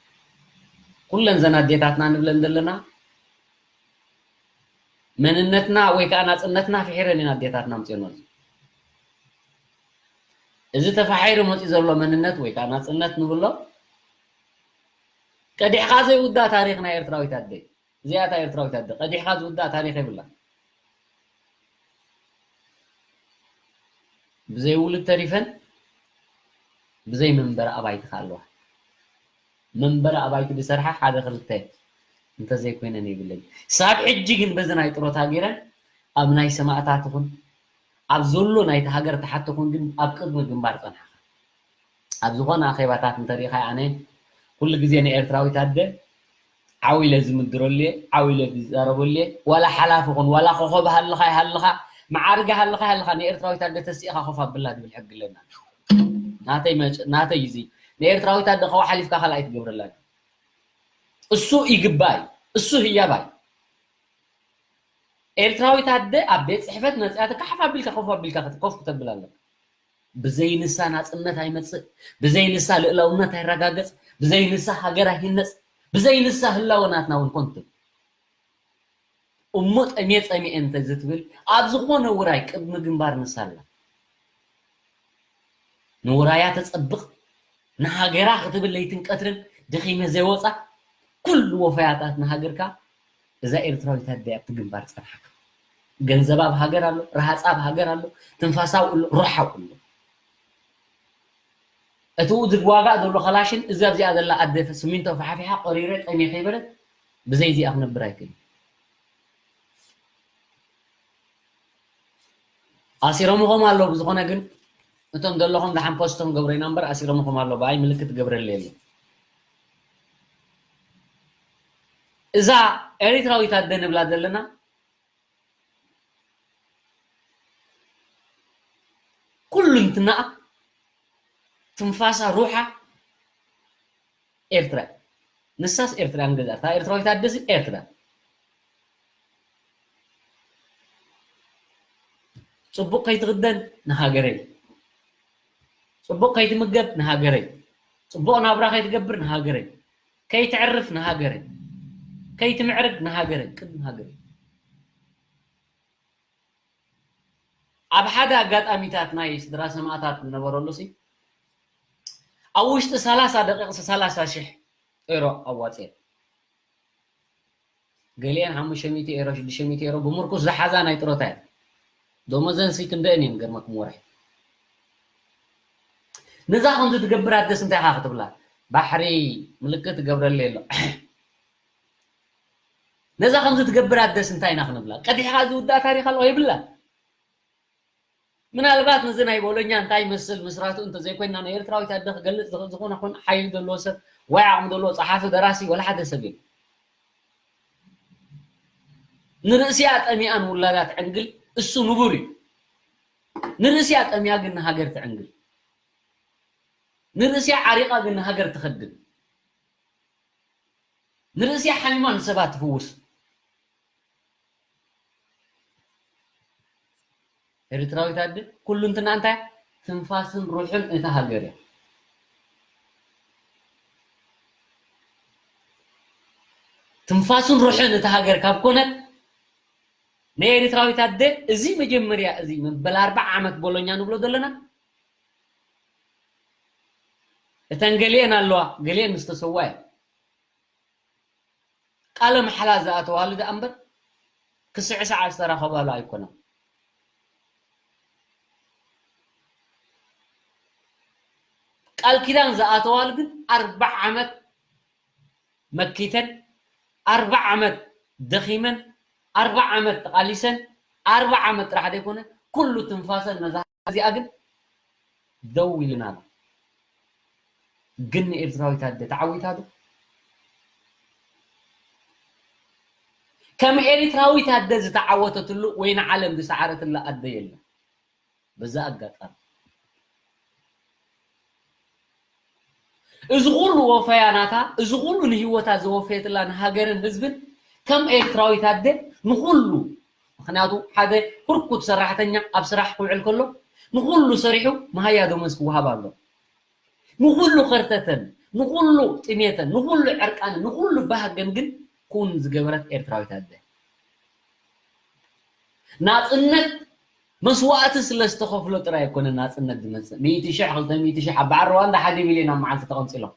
ኩለን ዘን ኣዴታትና ንብለን ዘለና መንነትና ወይ ከዓ ናፅነትና ፍሒረን እየን ኣዴታትና ኣምፅኦን። እዚ ተፋሒሩ መፂኡ ዘሎ መንነት ወይ ከዓ ናፅነት ንብሎ ቀዲሕካ ዘይውዳእ ታሪኽ ናይ ኤርትራዊት ኣደ። እዚኣ እታ ኤርትራዊት ኣደ ቀዲሕካ ዝውዳእ ታሪኽ የብላን። ብዘይ ውሉድ ተሪፈን ብዘይ መንበሪ ኣባይቲ ከኣ ኣለዋ። መንበሪ ኣባይቲ ዝሰርሓ ሓደ ክልተ እንተዘይኮይነን የብለን። ሳብ ሕጂ ግን በዚ ናይ ጥሮታ ገይረን ኣብ ናይ ሰማእታት ይኹን ኣብ ዘሎ ናይቲ ሃገር ተሓቲ ይኹን ግን ኣብ ቅድሚ ግንባር ጸንሓኻ። ኣብ ዝኾነ ኣኼባታት እንተሪኢኻ ኣነ ኩሉ ግዜ ንኤርትራዊት ኣደ ዓው ኢለ ዝምድረሉ እየ፣ ዓው ኢለ ዝዛረበሉ እየ። ዋላ ሓላፊ ኹን፣ ዋላ ኮኾብ ሃልኻ ይሃልኻ፣ መዓርግ ሃልኻ ይሃልኻ፣ ንኤርትራዊት ኣደ ተሲእኻ ኮፍ ኣብላ ዝብል ሕጊ ኣለና። ናተይ መጭ-፣ ናተይ እዩ እዚ። ንኤርትራዊት ኣደ ካብኡ ሓሊፍካ ካልእ ኣይትገብረላን። እሱ ይግባይ፣ እሱ ህያባይ። ኤርትራዊት ኣደ ኣብ ቤት ጽሕፈት መጺኣትካ ሓፍ ኣቢልካ ኮፍ ኣቢልካ ኮፍ ክተብል ኣለካ። ብዘይ ንሳ ናጽነት ኣይመጽእ፣ ብዘይ ንሳ ልእላውነት ኣይረጋገጽ፣ ብዘይ ንሳ ሃገር ኣይህነጽ፣ ብዘይ ንሳ ህላወ ናትና እውን ኮንቱ። እሞ ጠምየ ጸሚኤ እንተ ዝትብል ኣብ ዝኾነ ውራይ ቅድሚ ግንባር ንሳ ኣላ። ንውራያ ተጸብቕ፣ ንሃገራ ክትብል ለይትን ቀትርን ደኺመ ዘይወጻ ኩሉ ወፈያታት ንሃገርካ እዛ ኤርትራዊት ኣደ ኣብቲ ግንባር ጸንሓካ። ገንዘባ ኣብ ሃገር ኣሎ፣ ረሃጻ ኣብ ሃገር ኣሎ፣ ትንፋሳ ኣብኡ ኣሎ፣ ሩሓ ኣብኡ ኣሎ። እቲ ዝዋጋእ ዘሎ ከላሽን እዚ ኣብዚኣ ዘላ ኣደ ስሚንቶ ፋሕፊሓ ቆሪረ ጠምየ ከይበለት ብዘይ እዚኣ ክነብር ኣይክእልን። ኣሲሮምኹም ኣለዉ። ብዝኾነ ግን እቶም ዘለኹም ደሓን ፖስቶም ገብረ ኢና እምበር ኣሲሮምኹም ኣለዉ። ብኣይ ምልክት ገብረለ የለ። እዛ ኤሪትራዊት ኣደ ንብላ ዘለና ኩሉ እንትናኣ ትንፋሳ ሩሓ ኤርትራ። ንሳስ ኤርትራ ንገዛ። እታ ኤርትራዊት ኣደሲ ኤርትራ። ጽቡቕ ከይትኽደን ንሃገረይ። ጽቡቕ ከይትምገብ ንሃገረይ። ጽቡቕ ናብራ ከይትገብር ንሃገረይ። ከይትዕርፍ ንሃገረይ። ከይትምዕርግ ንሃገረይ። ቅድሚ ሃገረይ። ኣብ ሓደ ኣጋጣሚታት ናይ ስድራ ሰማእታት ዝነበረሉ ሲ ኣብ ውሽጢ ሰላሳ ደቂቕ ሰላሳ ሽሕ ኤሮ ኣዋፅኤ። ገሊአን ሓሙሽተ ሚእቲ ኤሮ፣ ሽዱሽተ ሚእቲ ኤሮ ብምርኩስ ዝሓዛ ናይ ጥሮታ እየን። ደሞዘን ሲ ክንደአን እየን ገርመኩም ወርሒ። ነዛ ከምዚ ትገብር ኣደስ እንታይ ኢኻ ክትብላ? ባሕሪ ምልክት ትገብረለይ ኣሎ። ነዛ ከምዚ ትገብር ኣደስ እንታይ ኢና ክንብላ? ቀዲሕኻ ዝውዳእ ታሪኽ ኣለዋ የብላን። ምናልባት ነዚ ናይ ቦሎኛ እንታይ ይመስል ምስራቱ እንተዘይኮይና ንኤርትራዊት ኣደ ክገልጽ ዝኽ-፣ ዝኾነ ኹን ሓይሊ ዘለዎ ሰብ ወይ ዓቕሚ ዘለዎ ጸሓፊ፣ ደራሲ ወላ ሓደ ሰብ የለን። ንርእሲኣ ጠሚኣ ንውላዳ ትዕንግል እሱ ንቡር እዩ። ንርእሲኣ ጠሚኣ ግን ንሃገር ትዕንግል። ንርእስያ ዓሪቓ ግን ንሃገር ትኸድም። ንርእስያ ሓሚማ ንሰባት ትፍውስ። ኤርትራዊት ኣደ ኩሉ እንትና እንታይ ትንፋስን ሩሕን እታ ሃገር እያ። ትንፋስን ሩሕን እታ ሃገር ካብ ኮነት ናይ ኤርትራዊት ኣደ እዚ መጀመርያ እዚ መበል ኣርባዓ ዓመት ቦሎኛ ንብሎ ዘለና እተን ገሊአን ኣለዋ፣ ገሊአን ዝተሰዋ እያ። ቃለ መሓላ ዝኣተዋሉ ደኣ እምበር ክስዕስዓ ዝተረኸባሉ ኣይኮነን። ቃል ኪዳን ዝኣተዋሉ ግን ኣርባዓ ዓመት መኪተን፣ ኣርባዓ ዓመት ደኺመን፣ ኣርባዓ ዓመት ተቓሊሰን፣ ኣርባዓ ዓመት ጥራሕ ዘይኮነ ኩሉ ትንፋሰን ነዛ እዚኣ ግን ደው ኢልና ኣሎ። ግን ንኤርትራዊት ኣደ ተዓዊታ ዶ? ከም ኤርትራዊት ኣደ ዝተዓወተትሉ ወይ ንዓለም ዝሰዓረትላ ኣደ የለን። በዛ ኣጋጣሚ እዚ ኩሉ ወፈያ ናታ፣ እዚ ኩሉ ንህይወታ ዘወፈየትላ ንሃገርን ህዝብን ከም ኤርትራዊት ኣደ ንኩሉ፣ ምክንያቱ ሓደ ህርኩት ሰራሕተኛ ኣብ ስራሕ ክውዕል ከሎ ንኩሉ ሰሪሑ መሃያ ደሞዝ ክወሃብ ኣሎ። ንኩሉ ከርተተን፣ ንኩሉ ጥሜተን፣ ንኩሉ ዕርቃንን፣ ንኩሉ ባህገን ግን ኩን ዝገበረት ኤርትራዊት ኣደ። ናጽነት መስዋእቲ ስለ ዝተኸፍሎ ጥራይ ኣይኮነ ናጽነት ዝመጽእ። ሚእቲ ሽሕ፣ ክልተ ሚእቲ ሽሕ፣ ኣብ በዓል ሩዋንዳ ሓደ ሚልዮን ኣብ መዓልቲ ተቐንጺሎም።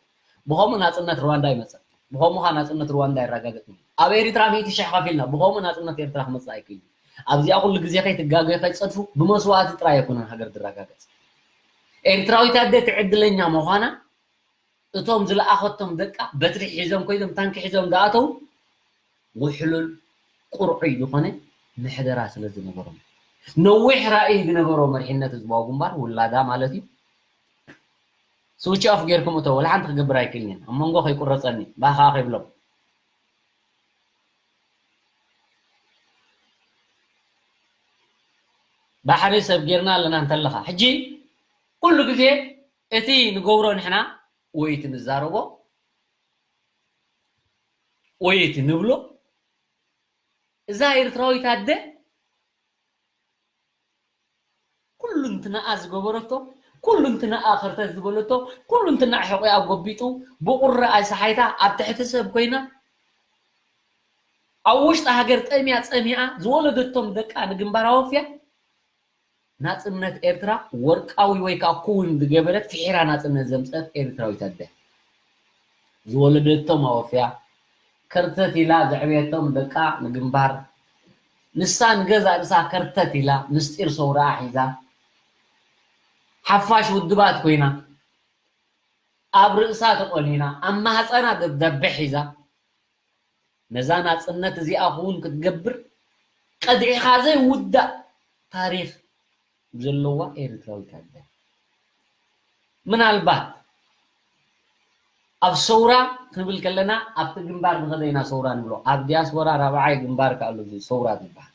ብኸምኡ ናጽነት ሩዋንዳ ይመጽእ። ብኸምኡ ኸኣ ናጽነት ሩዋንዳ ይረጋገጽ። ኣብ ኤርትራ ሚእቲ ሽሕ ከፊልና፣ ብኸምኡ ናጽነት ኤርትራ ክመጽእ ኣይክእልን። ኣብዚኣ ኩሉ ግዜ ከይትጋገዩ ከይትጸድፉ፣ ብመስዋእቲ ጥራይ ኣይኮነን ሃገር ዝረጋገጽ። ኤርትራዊት ኣደ እቲ ዕድለኛ ምዃና፣ እቶም ዝለኣኸቶም ደቃ በትሪ ሒዞም ኮይኖም ታንኪ ሒዞም ዝኣተው ውሕሉል ቁርዑይ ዝኾነ ምሕደራ ስለ ዝነበሮም፣ ነዊሕ ራእይ ዝነበሮ መሪሕነት ህዝባዊ ግንባር ውላዳ ማለት እዩ። ስዊች ኦፍ ጌርኩም እቶ ወላ ሓንቲ ክገብር ኣይክእልን እየ። ኣብ መንጎ ከይቁረጸኒ ባኻ ከይብሎም። ባሕሪ ሰብ ጌርና ኣለና እንተለኻ ሕጂ ኩሉ ግዜ እቲ ንገብሮ ንሕና ወይ እቲ ንዛረቦ ወይ እቲ ንብሎ እዛ ኤርትራዊት ኣደ ኩሉ እንትናኣ ዝገበረቶ ኩሉ እንትናኣ ከርተት ዝበለቶ ኩሉ እንትናኣ ሕቆኣ ጎቢጡ ብቁሪ ኣይሰሓይታ ኣብ ትሕቲ ሰብ ኮይና ኣብ ውሽጢ ሃገር ጠምያ ጸሚኣ ዝወለደቶም ደቃ ንግንባር ኣወፍያ ናጽነት ኤርትራ ወርቃዊ ወይ ከዓ ክውን ዝገበረት ፍሒራ ናጽነት ዘምጸት ኤርትራዊት ኣደ ዝወለደቶም ኣወፍያ ከርተት ኢላ ዘዕበየቶም ደቃ ንግንባር ንሳ ንገዛ ርእሳ ከርተት ኢላ ምስጢር ሰውራኣ ሒዛ ሓፋሽ ውድባት ኮይና ኣብ ርእሳ ተቆኒና ኣብ ማህፀና ደብዳቤ ሒዛ ነዛ ናጽነት እዚኣ ክውን ክትገብር ቀድዒኻ ዘይውዳእ ታሪኽ ዘለዋ ኤርትራዊት ኣደ ምናልባት ኣብ ሰውራ ክንብል ከለና ኣብቲ ግንባር ንኸደ ኢና ሰውራ ንብሎ ኣብ ዲያስፖራ ራብዓይ ግንባር ከኣሉ ሰውራ ዝበሃል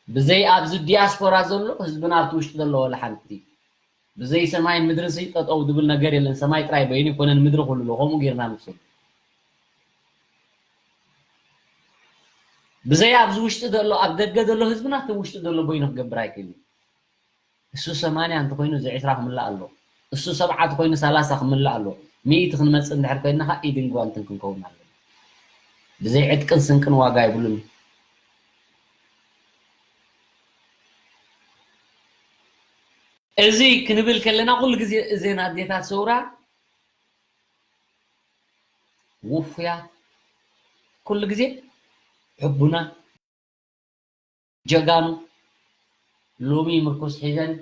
ብዘይ ኣብዚ ዲያስፖራ ዘሎ ህዝብና ኣብቲ ውሽጢ ዘሎ ወላ ሓንቲ ብዘይ ሰማይን ምድርን ሲ ጠጠው ዝብል ነገር የለን። ሰማይ ጥራይ በይኑ ይኮነን ምድሪ ኩሉ ኣሎ። ከምኡ ጌርና ንውሰዶ። ብዘይ ኣብዚ ውሽጢ ዘሎ ኣብ ደገ ዘሎ ህዝብና እቲ ውሽጢ ዘሎ በይኑ ክገብር ኣይክእልን። እሱ ሰማንያ እንተኮይኑ እዚ ዕስራ ክምላእ ኣሎ። እሱ ሰብዓ እንተኮይኑ ሰላሳ ክምላእ ኣሎ። ሚእቲ ክንመጽእ እንድሕር ኮይንና ኢድን ጓንትን ክንከውን ኣለና። ብዘይ ዕጥቅን ስንቅን ዋጋ የብሉን። እዚ ክንብል ከለና ኩሉ ግዜ እዘን ኣዴታት ሰውራ ውፉያት ኩሉ ግዜ ሕቡና ጀጋኑ ሎሚ ምርኩስ ሒዘን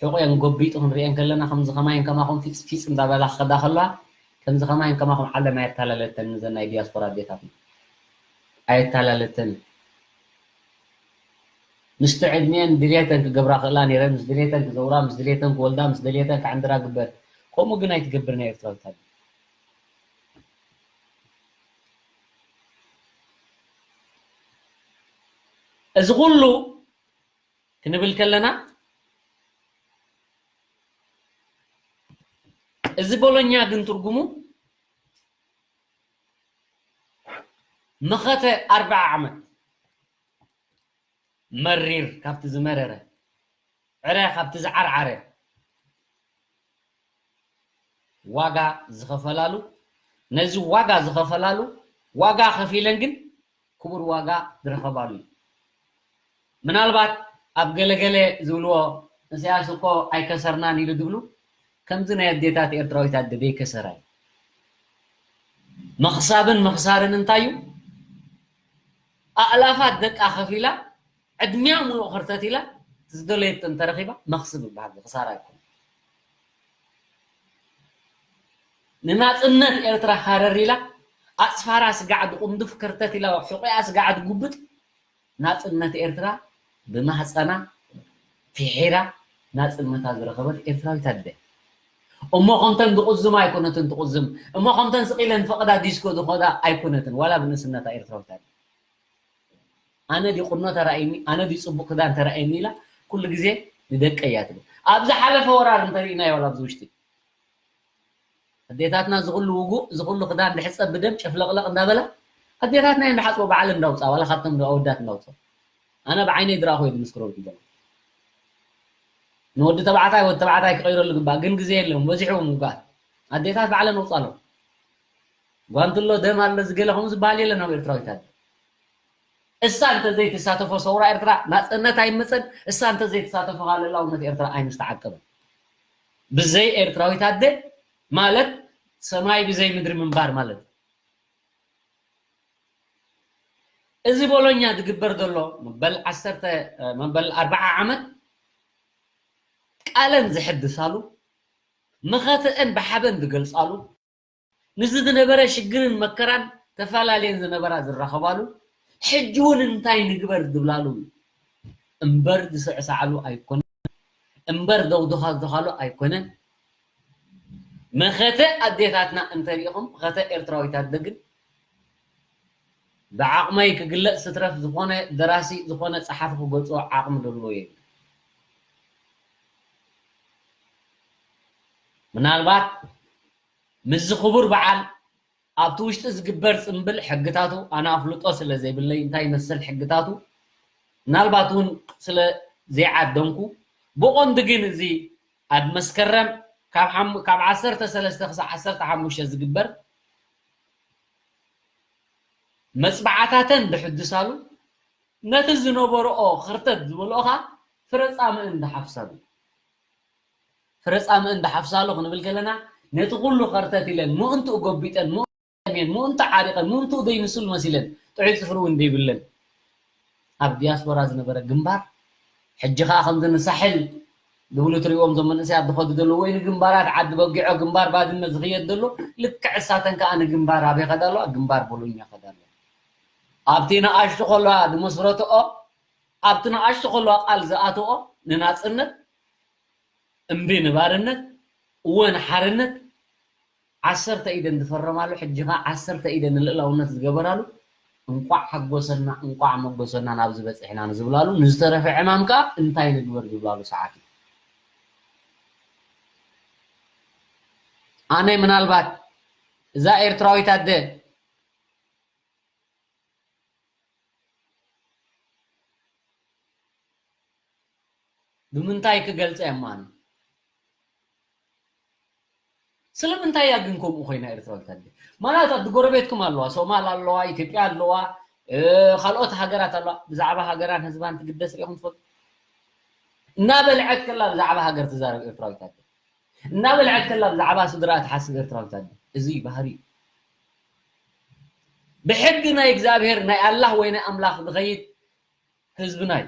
ሕቆየን ጎቢጡ ክንሪአን ከለና ከምዚ ከማይን ከማኹም ፊፅ ፊፅ እንዳበላ ክኸዳ ከለዋ ከምዚ ከማይን ከማኹም ዓለም ኣየታላለተን ዘን ናይ ዲያስፖራ ኣዴታትና ኣየታላለተን ምስቲ ዕድሜአን ድልየተን ክገብራ ክእላ ነይረን ምስ ድልየተን ክዘውራ ምስ ድልየተን ክወልዳ ምስ ደልየተን ክዕንድራ ግበር ከምኡ ግን ኣይትገብር ናይ ኤርትራዊት ኣደ እዚ ኩሉ ክንብል ከለና እዚ ቦሎኛ ግን ትርጉሙ መኸተ ኣርብዓ ዓመት መሪር ካብቲ ዝመረረ ዕረ ካብቲ ዝዓርዓረ ዋጋ ዝኸፈላሉ ነዚ ዋጋ ዝኸፈላሉ ዋጋ ከፊለን ግን ክቡር ዋጋ ዝረኸባሉ እዩ። ምናልባት ኣብ ገለገለ ዝብልዎ እሳያስ እኮ ኣይከሰርናን ኢሉ ዝብሉ ከምዚ ናይ ኣዴታት ኤርትራዊት ኣደ ዘይከሰራ እዩ። መኽሳብን ምኽሳርን እንታይ እዩ? ኣእላፋት ደቃ ከፊላ ዕድሚያ ሙሉእ ክርተት ኢላ ዝደለየቶ እንተረኺባ መኽስብ ይበሃል። ክሳራ ኣይኮነ። ንናጽነት ኤርትራ ሃረር ኢላ ኣጽፋራ ስጋዕ ድቁምዱፍ ከርተት ኢላ ሕቆኣ ስጋዕ ድጉብጥ ናጽነት ኤርትራ ብማህጸና ፊሒራ ናጽነታ ዝረኸበት ኤርትራዊት ኣደ። እሞ ከምተን ዝቁዝማ ኣይኮነትን ትቁዝም። እሞ ከምተን ስቕ ኢለን ፈቕዳ ዲስኮ ዝኸዳ ኣይኮነትን። ዋላ ብንእስነታ ኤርትራዊት ኣደ። ኣነ ድዩ ቁኖ ተራእየኒ፣ ኣነ ድዩ ጽቡቕ ክዳን ተራእየኒ ኢላ ኩሉ ግዜ ንደቀይ እያ ትብል። ኣብ ዝሓለፈ ወራር እንተሪእናዮ ዋላ ኣብዚ ውሽጢ ኣዴታትና ዝኹሉ ውጉእ ዝኹሉ ክዳን ድሕጸ ብደም ጨፍለቕለቕ እንዳበላ ኣዴታትና እየን ድሓጽቦ ባዕለን እንዳውፅኣ ዋላ ካብቶም ኣወዳት እንዳውፅኦ ኣነ ብዓይነይ ድረኣኹ እየ ድምስክሮ ዝግበሩ ንወዲ ተባዕታይ ወዲ ተባዕታይ ክቐይረሉ ግባእ ግን ግዜ የለውም በዚሑ ምውጋእ ኣዴታት ባዕለን ኣውፅኣሎም ጓንትሎ ደም ኣሎ ዝገለ ከምኡ ዝበሃል የለን ኣብ ኤርትራዊት ኣደ እሳ እንተዘይትሳተፎ ሰውራ ኤርትራ ናፅነት ኣይመፀን። እሳ እንተዘይትሳተፎ ከዓ ልእላውነት ኤርትራ ኣይምስተዓቀበን። ብዘይ ኤርትራዊት ኣደ ማለት ሰማይ ብዘይ ምድሪ ምንባር ማለት። እዚ ቦሎኛ ዝግበር ዘሎ መበል ዓሰርተ መበል ኣርብዓ ዓመት ቃለን ዝሕድሳሉ መኸተአን ብሓበን ዝገልፃሉ ንዚ ዝነበረ ሽግርን መከራን ተፈላለየን ዝነበራ ዝራኸባሉ ሕጂ እውን እንታይ ንግበር ዝብላሉ እምበር ዝስዕሳዓሉ ኣይኮነን እምበር ዘውድኻዝኻሉ ኣይኮነን መኸተ ኣዴታትና እንተሪኢኹም መኸተ ኤርትራዊት ኣደ ግን ብዓቕመይ ክግለፅ ስትረፍ ዝኾነ ደራሲ ዝኾነ ፀሓፊ ክገልፆ ዓቕሚ ዘለዎ የለን ምናልባት ምስዚ ክቡር በዓል ኣብቲ ውሽጢ ዝግበር ፅምብል ሕግታቱ ኣነ ኣፍልጦ ስለ ዘይብለይ እንታይ ይመስል ሕግታቱ ምናልባት እውን ስለ ዘይዓደምኩ ብቐንዱ ግን እዚ ኣብ መስከረም ካብ ዓሰርተ ሰለስተ ክሳብ ዓሰርተ ሓሙሽተ ዝግበር መፅባዓታተን ዝሕድሳሉ ነቲ ዝነበረኦ ክርተት ዝበልኦ ከዓ ፍረፃምእን ዝሓፍሳሉ ፍረፃምእን ዝሓፍሳሉ ክንብል ከለና ነቲ ኩሉ ከርተት ኢለን ምእንትኡ ጎቢጠን ምእንትኡ ዓሪቐን ምእንትኡ ዘይምስል መሲለን ጥዑይ ፅፍሪ እውን ዘይብለን ኣብ ዲያስፖራ ዝነበረ ግንባር ሕጂ ከዓ ከምዚ ንሳሕል ዝብሉ ትሪእዎም ዞም መንእሰያት ዝኸዱ ዘለዉ ወይ ንግንባራት ዓዲ በጊዖ ግንባር ባድመ ዝኽየድ ዘሎ ልክዕ እሳተን ከዓ ንግንባር ኣበይ ከዳ ኣለዋ ግንባር ቦሎኛ ከዳ ኣለዋ ኣብቲ ንኣሽቱ ከለዋ ዝመስረትኦ ኣብቲ ንኣሽቱ ከለዋ ቃል ዝኣትኦ ንናፅነት እምቢ ንባርነት እወ ንሓርነት ዓሰርተ ኢደን ዝፈረማሉ ሕጂ ከዓ ዓሰርተ ኢደን ንልእላውነት ዝገበራሉ እንቋዕ ሓጎሰና እንቋዕ መጎሰና ናብዚ በፂሕና ንዝብላሉ ንዝተረፈ ዕማም ከዓ እንታይ ንግበር ዝብላሉ ሰዓት እዩ ኣነ ምናልባት እዛ ኤርትራዊት ኣደ ብምንታይ ክገልፀ እየ ማን ስለምንታይ እያ ግን ከምኡ ኮይና ኤርትራዊት ኣደ ማለት ኣዲ ጎረቤትኩም ኣለዋ ሶማል ኣለዋ ኢትዮጵያ ኣለዋ ካልኦት ሃገራት ኣለዋ ብዛዕባ ሃገራን ህዝባን ትግደስ ሪኢኹም ትፈልጡ እናበልዐት ከላ ብዛዕባ ሃገር ትዛረብ ኤርትራዊት ኣደ እናበልዐት ከላ ብዛዕባ ስድራ ትሓስብ ኤርትራዊት ኣደ እዚ ባህሪ እዩ ብሕጊ ናይ እግዚኣብሔር ናይ ኣላህ ወይ ናይ ኣምላኽ ዝኸይድ ህዝብና እዩ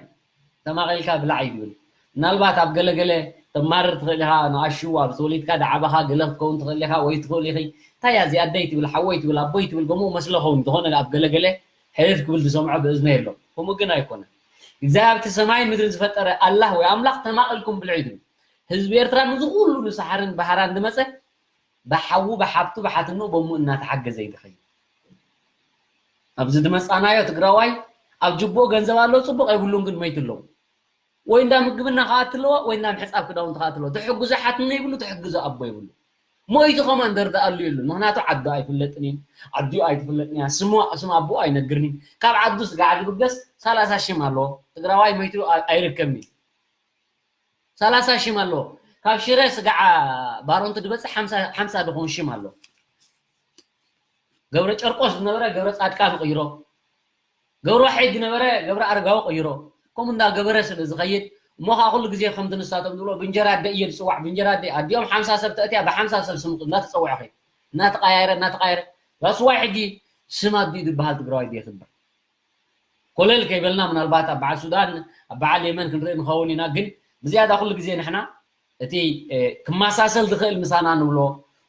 ተማቒልካ ብላዕ እዩ ዝብል ምናልባት ኣብ ገለገለ ተማርር ትኽእል ኢኻ ንኣሽው ኣብ ተወሊድካ ዝዓበኻ ገለ ክትከውን ትኽእል ኢኻ ወይ ትኽእል ኢኺ እንታይ እያ እዚኣ ኣደይ ትብል ሓወይ ትብል ኣቦይ ትብል ከምኡ መስለ ኸውን ዝኾነ ኣብ ገለገለ ሕልፍ ክብል ዝሰምዖ ብእዝነ የሎ ከምኡ ግን ኣይኮነን እግዚኣብሔር እቲ ሰማይ ምድሪ ዝፈጠረ ኣላህ ወይ ኣምላኽ ተማቒልኩም ብልዕ እዩ ዝብል ህዝቢ ኤርትራ ንዝኹሉ ንሰሓርን ባህራን ዝመፀ ብሓዉ ብሓብቱ ብሓትንኡ በሙ እናተሓገዘ እዩ ዝኸይድ ኣብዚ ዝመፃናዮ ትግራዋይ ኣብ ጅቡኡ ገንዘብ ኣሎ ፅቡቅ የብሉን ግን መይቱ ኣለዉ ወይ እንዳ ምግብና ከኣት ኣለዎ ወይ እንዳ ምሕፃብ ክዳውንቲ ከኣት ኣለዎ ትሕግዞ ሓትነ ይብሉ ትሕግዞ ኣቦ ይብሉ ሞይቱ ኮማንደር ዝኣሉ የሉ። ምክንያቱ ዓዱ ኣይፍለጥን እዩ። ዓዲኡ ኣይትፍለጥን እያ። ስሙ፣ ስም ኣቦኡ ኣይነግርን እዩ። ካብ ዓዱ ስጋዕ ድብገስ ሰላሳ ሽም ኣለዎ። ትግራዋይ ሞይቱ ኣይ-፣ ኣይርከብን እዩ። ሰላሳ ሽም ኣለዎ። ካብ ሽረ ስጋዕ ባሮንቱ ድበፅሕ ሓምሳ፣ ሓምሳ ድኾን ሽም ኣለዎ። ገብረ ጨርቆስ ዝነበረ ገብረ ፃድቃን ቅይሮ። ገብረ ዋሕድ ዝነበረ ገብረ ኣረጋዊ ቅይሮ። ከምኡ እንዳገበረ ስለ ዝኸይድ እሞ ከዓ ኩሉ ግዜ ከምቲ ንሳቶም ዝብሎ ብእንጀራ ኣደ እየ ዝፅዋዕ፣ ብእንጀራ ኣደ። ኣዲኦም ሓምሳ ሰብ ተእትያ ብሓምሳ ሰብ ስም እናተፀውዐ ኸይድ። እናተቃያየረ፣ እናተቃየረ። ራስዋይ ሕጂ ስም ኣዲኡ ዝበሃል ትግራዋይ ድየ ክበር? ኮለል ከይበልና ምናልባት ኣብ በዓል ሱዳን፣ ኣብ በዓል የመን ክንርኢ ንኸውን ኢና። ግን ብዝያዳ ኩሉ ግዜ ንሕና እቲ፣ እ፣ ክመሳሰል ዝኽእል ምሳና ንብሎ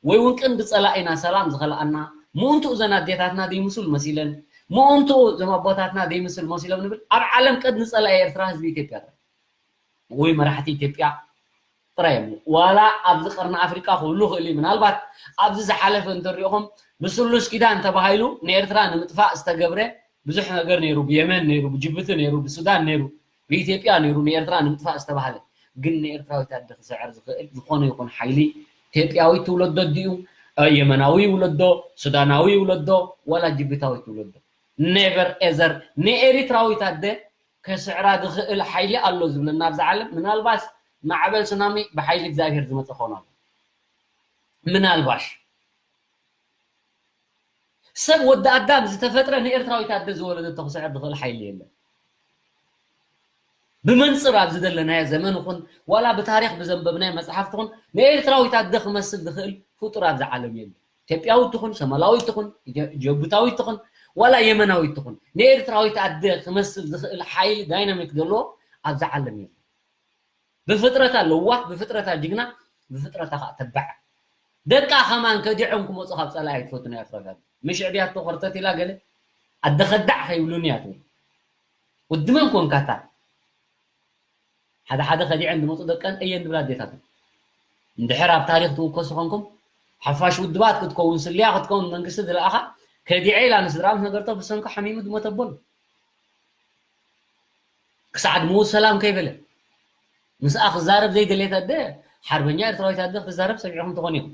ወይ እውን ቅንዲ ጸላኢና ሰላም ዝኸልኣና ምእንትኡ እዘን ኣዴታትና ዘይምስል መሲለን፣ ምእንትኡ እዞም ኣቦታትና ዘይምስል መሲሎም ንብል። ኣብ ዓለም ቀንዲ ጸላኢ ኤርትራ ህዝቢ ኢትዮጵያ ጥራይ ወይ መራሕቲ ኢትዮጵያ ጥራይ እዮም። ዋላ ኣብዚ ቀርኒ ኣፍሪቃ ክህሉ ይኽእል እዩ። ምናልባት ኣብዚ ዝሓለፈ እንተሪእኹም ብስሉስ ኪዳን ተባሂሉ ንኤርትራ ንምጥፋእ ዝተገብረ ብዙሕ ነገር ነይሩ። ብየመን ነይሩ፣ ብጅቡቲ ነይሩ፣ ብሱዳን ነይሩ፣ ብኢትዮጵያ ነይሩ፣ ንኤርትራ ንምጥፋእ ዝተባህለ። ግን ንኤርትራዊት ኣደ ክስዕር ዝኽእል ዝኾነ ይኹን ሓይሊ ኢትዮጵያዊ ትውለዶ ድዩ? የመናዊ ይውለዶ፣ ሱዳናዊ ይውለዶ፣ ዋላ ጅቡታዊ ትውለዶ? ኔቨር ኤዘር። ንኤሪትራዊት ኣደ ከስዕራ ዝኽእል ሓይሊ ኣሎ ዝብለና ኣብዛ ዓለም። ምናልባት ማዕበል ሱናሚ ብሓይሊ እግዚኣብሔር ዝመፀ ክኸውን ኣሎ። ምናልባሽ ሰብ ወዲ ኣዳም ዝተፈጥረ ንኤርትራዊት ኣደ ዝወለደቶ ክስዕር ዝኽእል ሓይሊ የለን። ብመንፅር ኣብዚ ዘለናዮ ዘመን ይኹን ዋላ ብታሪኽ ብዘንበብናዮ መፅሓፍቲ ይኹን ንኤርትራዊት ኣደ ክመስል ዝኽእል ፍጡር ኣብዚ ዓለም የለን። ኢትዮጵያዊት ትኹን፣ ሶማላዊት ትኹን፣ ኢትዮ-፣ ጀቡታዊት ትኹን፣ ዋላ የመናዊት ትኹን ንኤርትራዊት ኣደ ክመስል ዝኽእል ሓይሊ ዳይናሚክ ዘለዎ ኣብዚ ዓለም የለን። ብፍጥረታ ለዋህ፣ ብፍጥረታ ጅግና፣ ብፍጥረታ ከዓ ተባዕ። ደቃ ከማን ከዲዖም ክመፁ ካብ ፀላኢ ኣይትፈቱን እያ ትረጋግ። ምሽ ዕብያቶ ኮርተት ኢላ ገለ ኣደ ከዳዕ ከይብሉኒ እያ ትብል። ወዲ መን ኮንካታ? ሓደ ሓደ ከዲዐን ዝመፁ ደቀን እየን ዝብላ ኣዴታት። እንድሕር ኣብ ታሪኽ ትውከሱ ኮንኩም፣ ሓፋሽ ውድባት ክትከውን፣ ስልያ ክትከውን፣ መንግስቲ ዝለኣኻ ከዲዐ ኢላ ንስድራ ምስ ነገርቶ ብሰንኪ ሓሚሙ ዝሞተ ኣቦ ኣሎ። ክሳዕ ዕድመኡ ሰላም ከይበለ ምስኣ ክዛረብ ዘይደልየት ኣደ፣ ሓርበኛ ኤርትራዊት ኣደ ክትዛረብ ሰሚዕኹም ትኾኑ ኢኹም።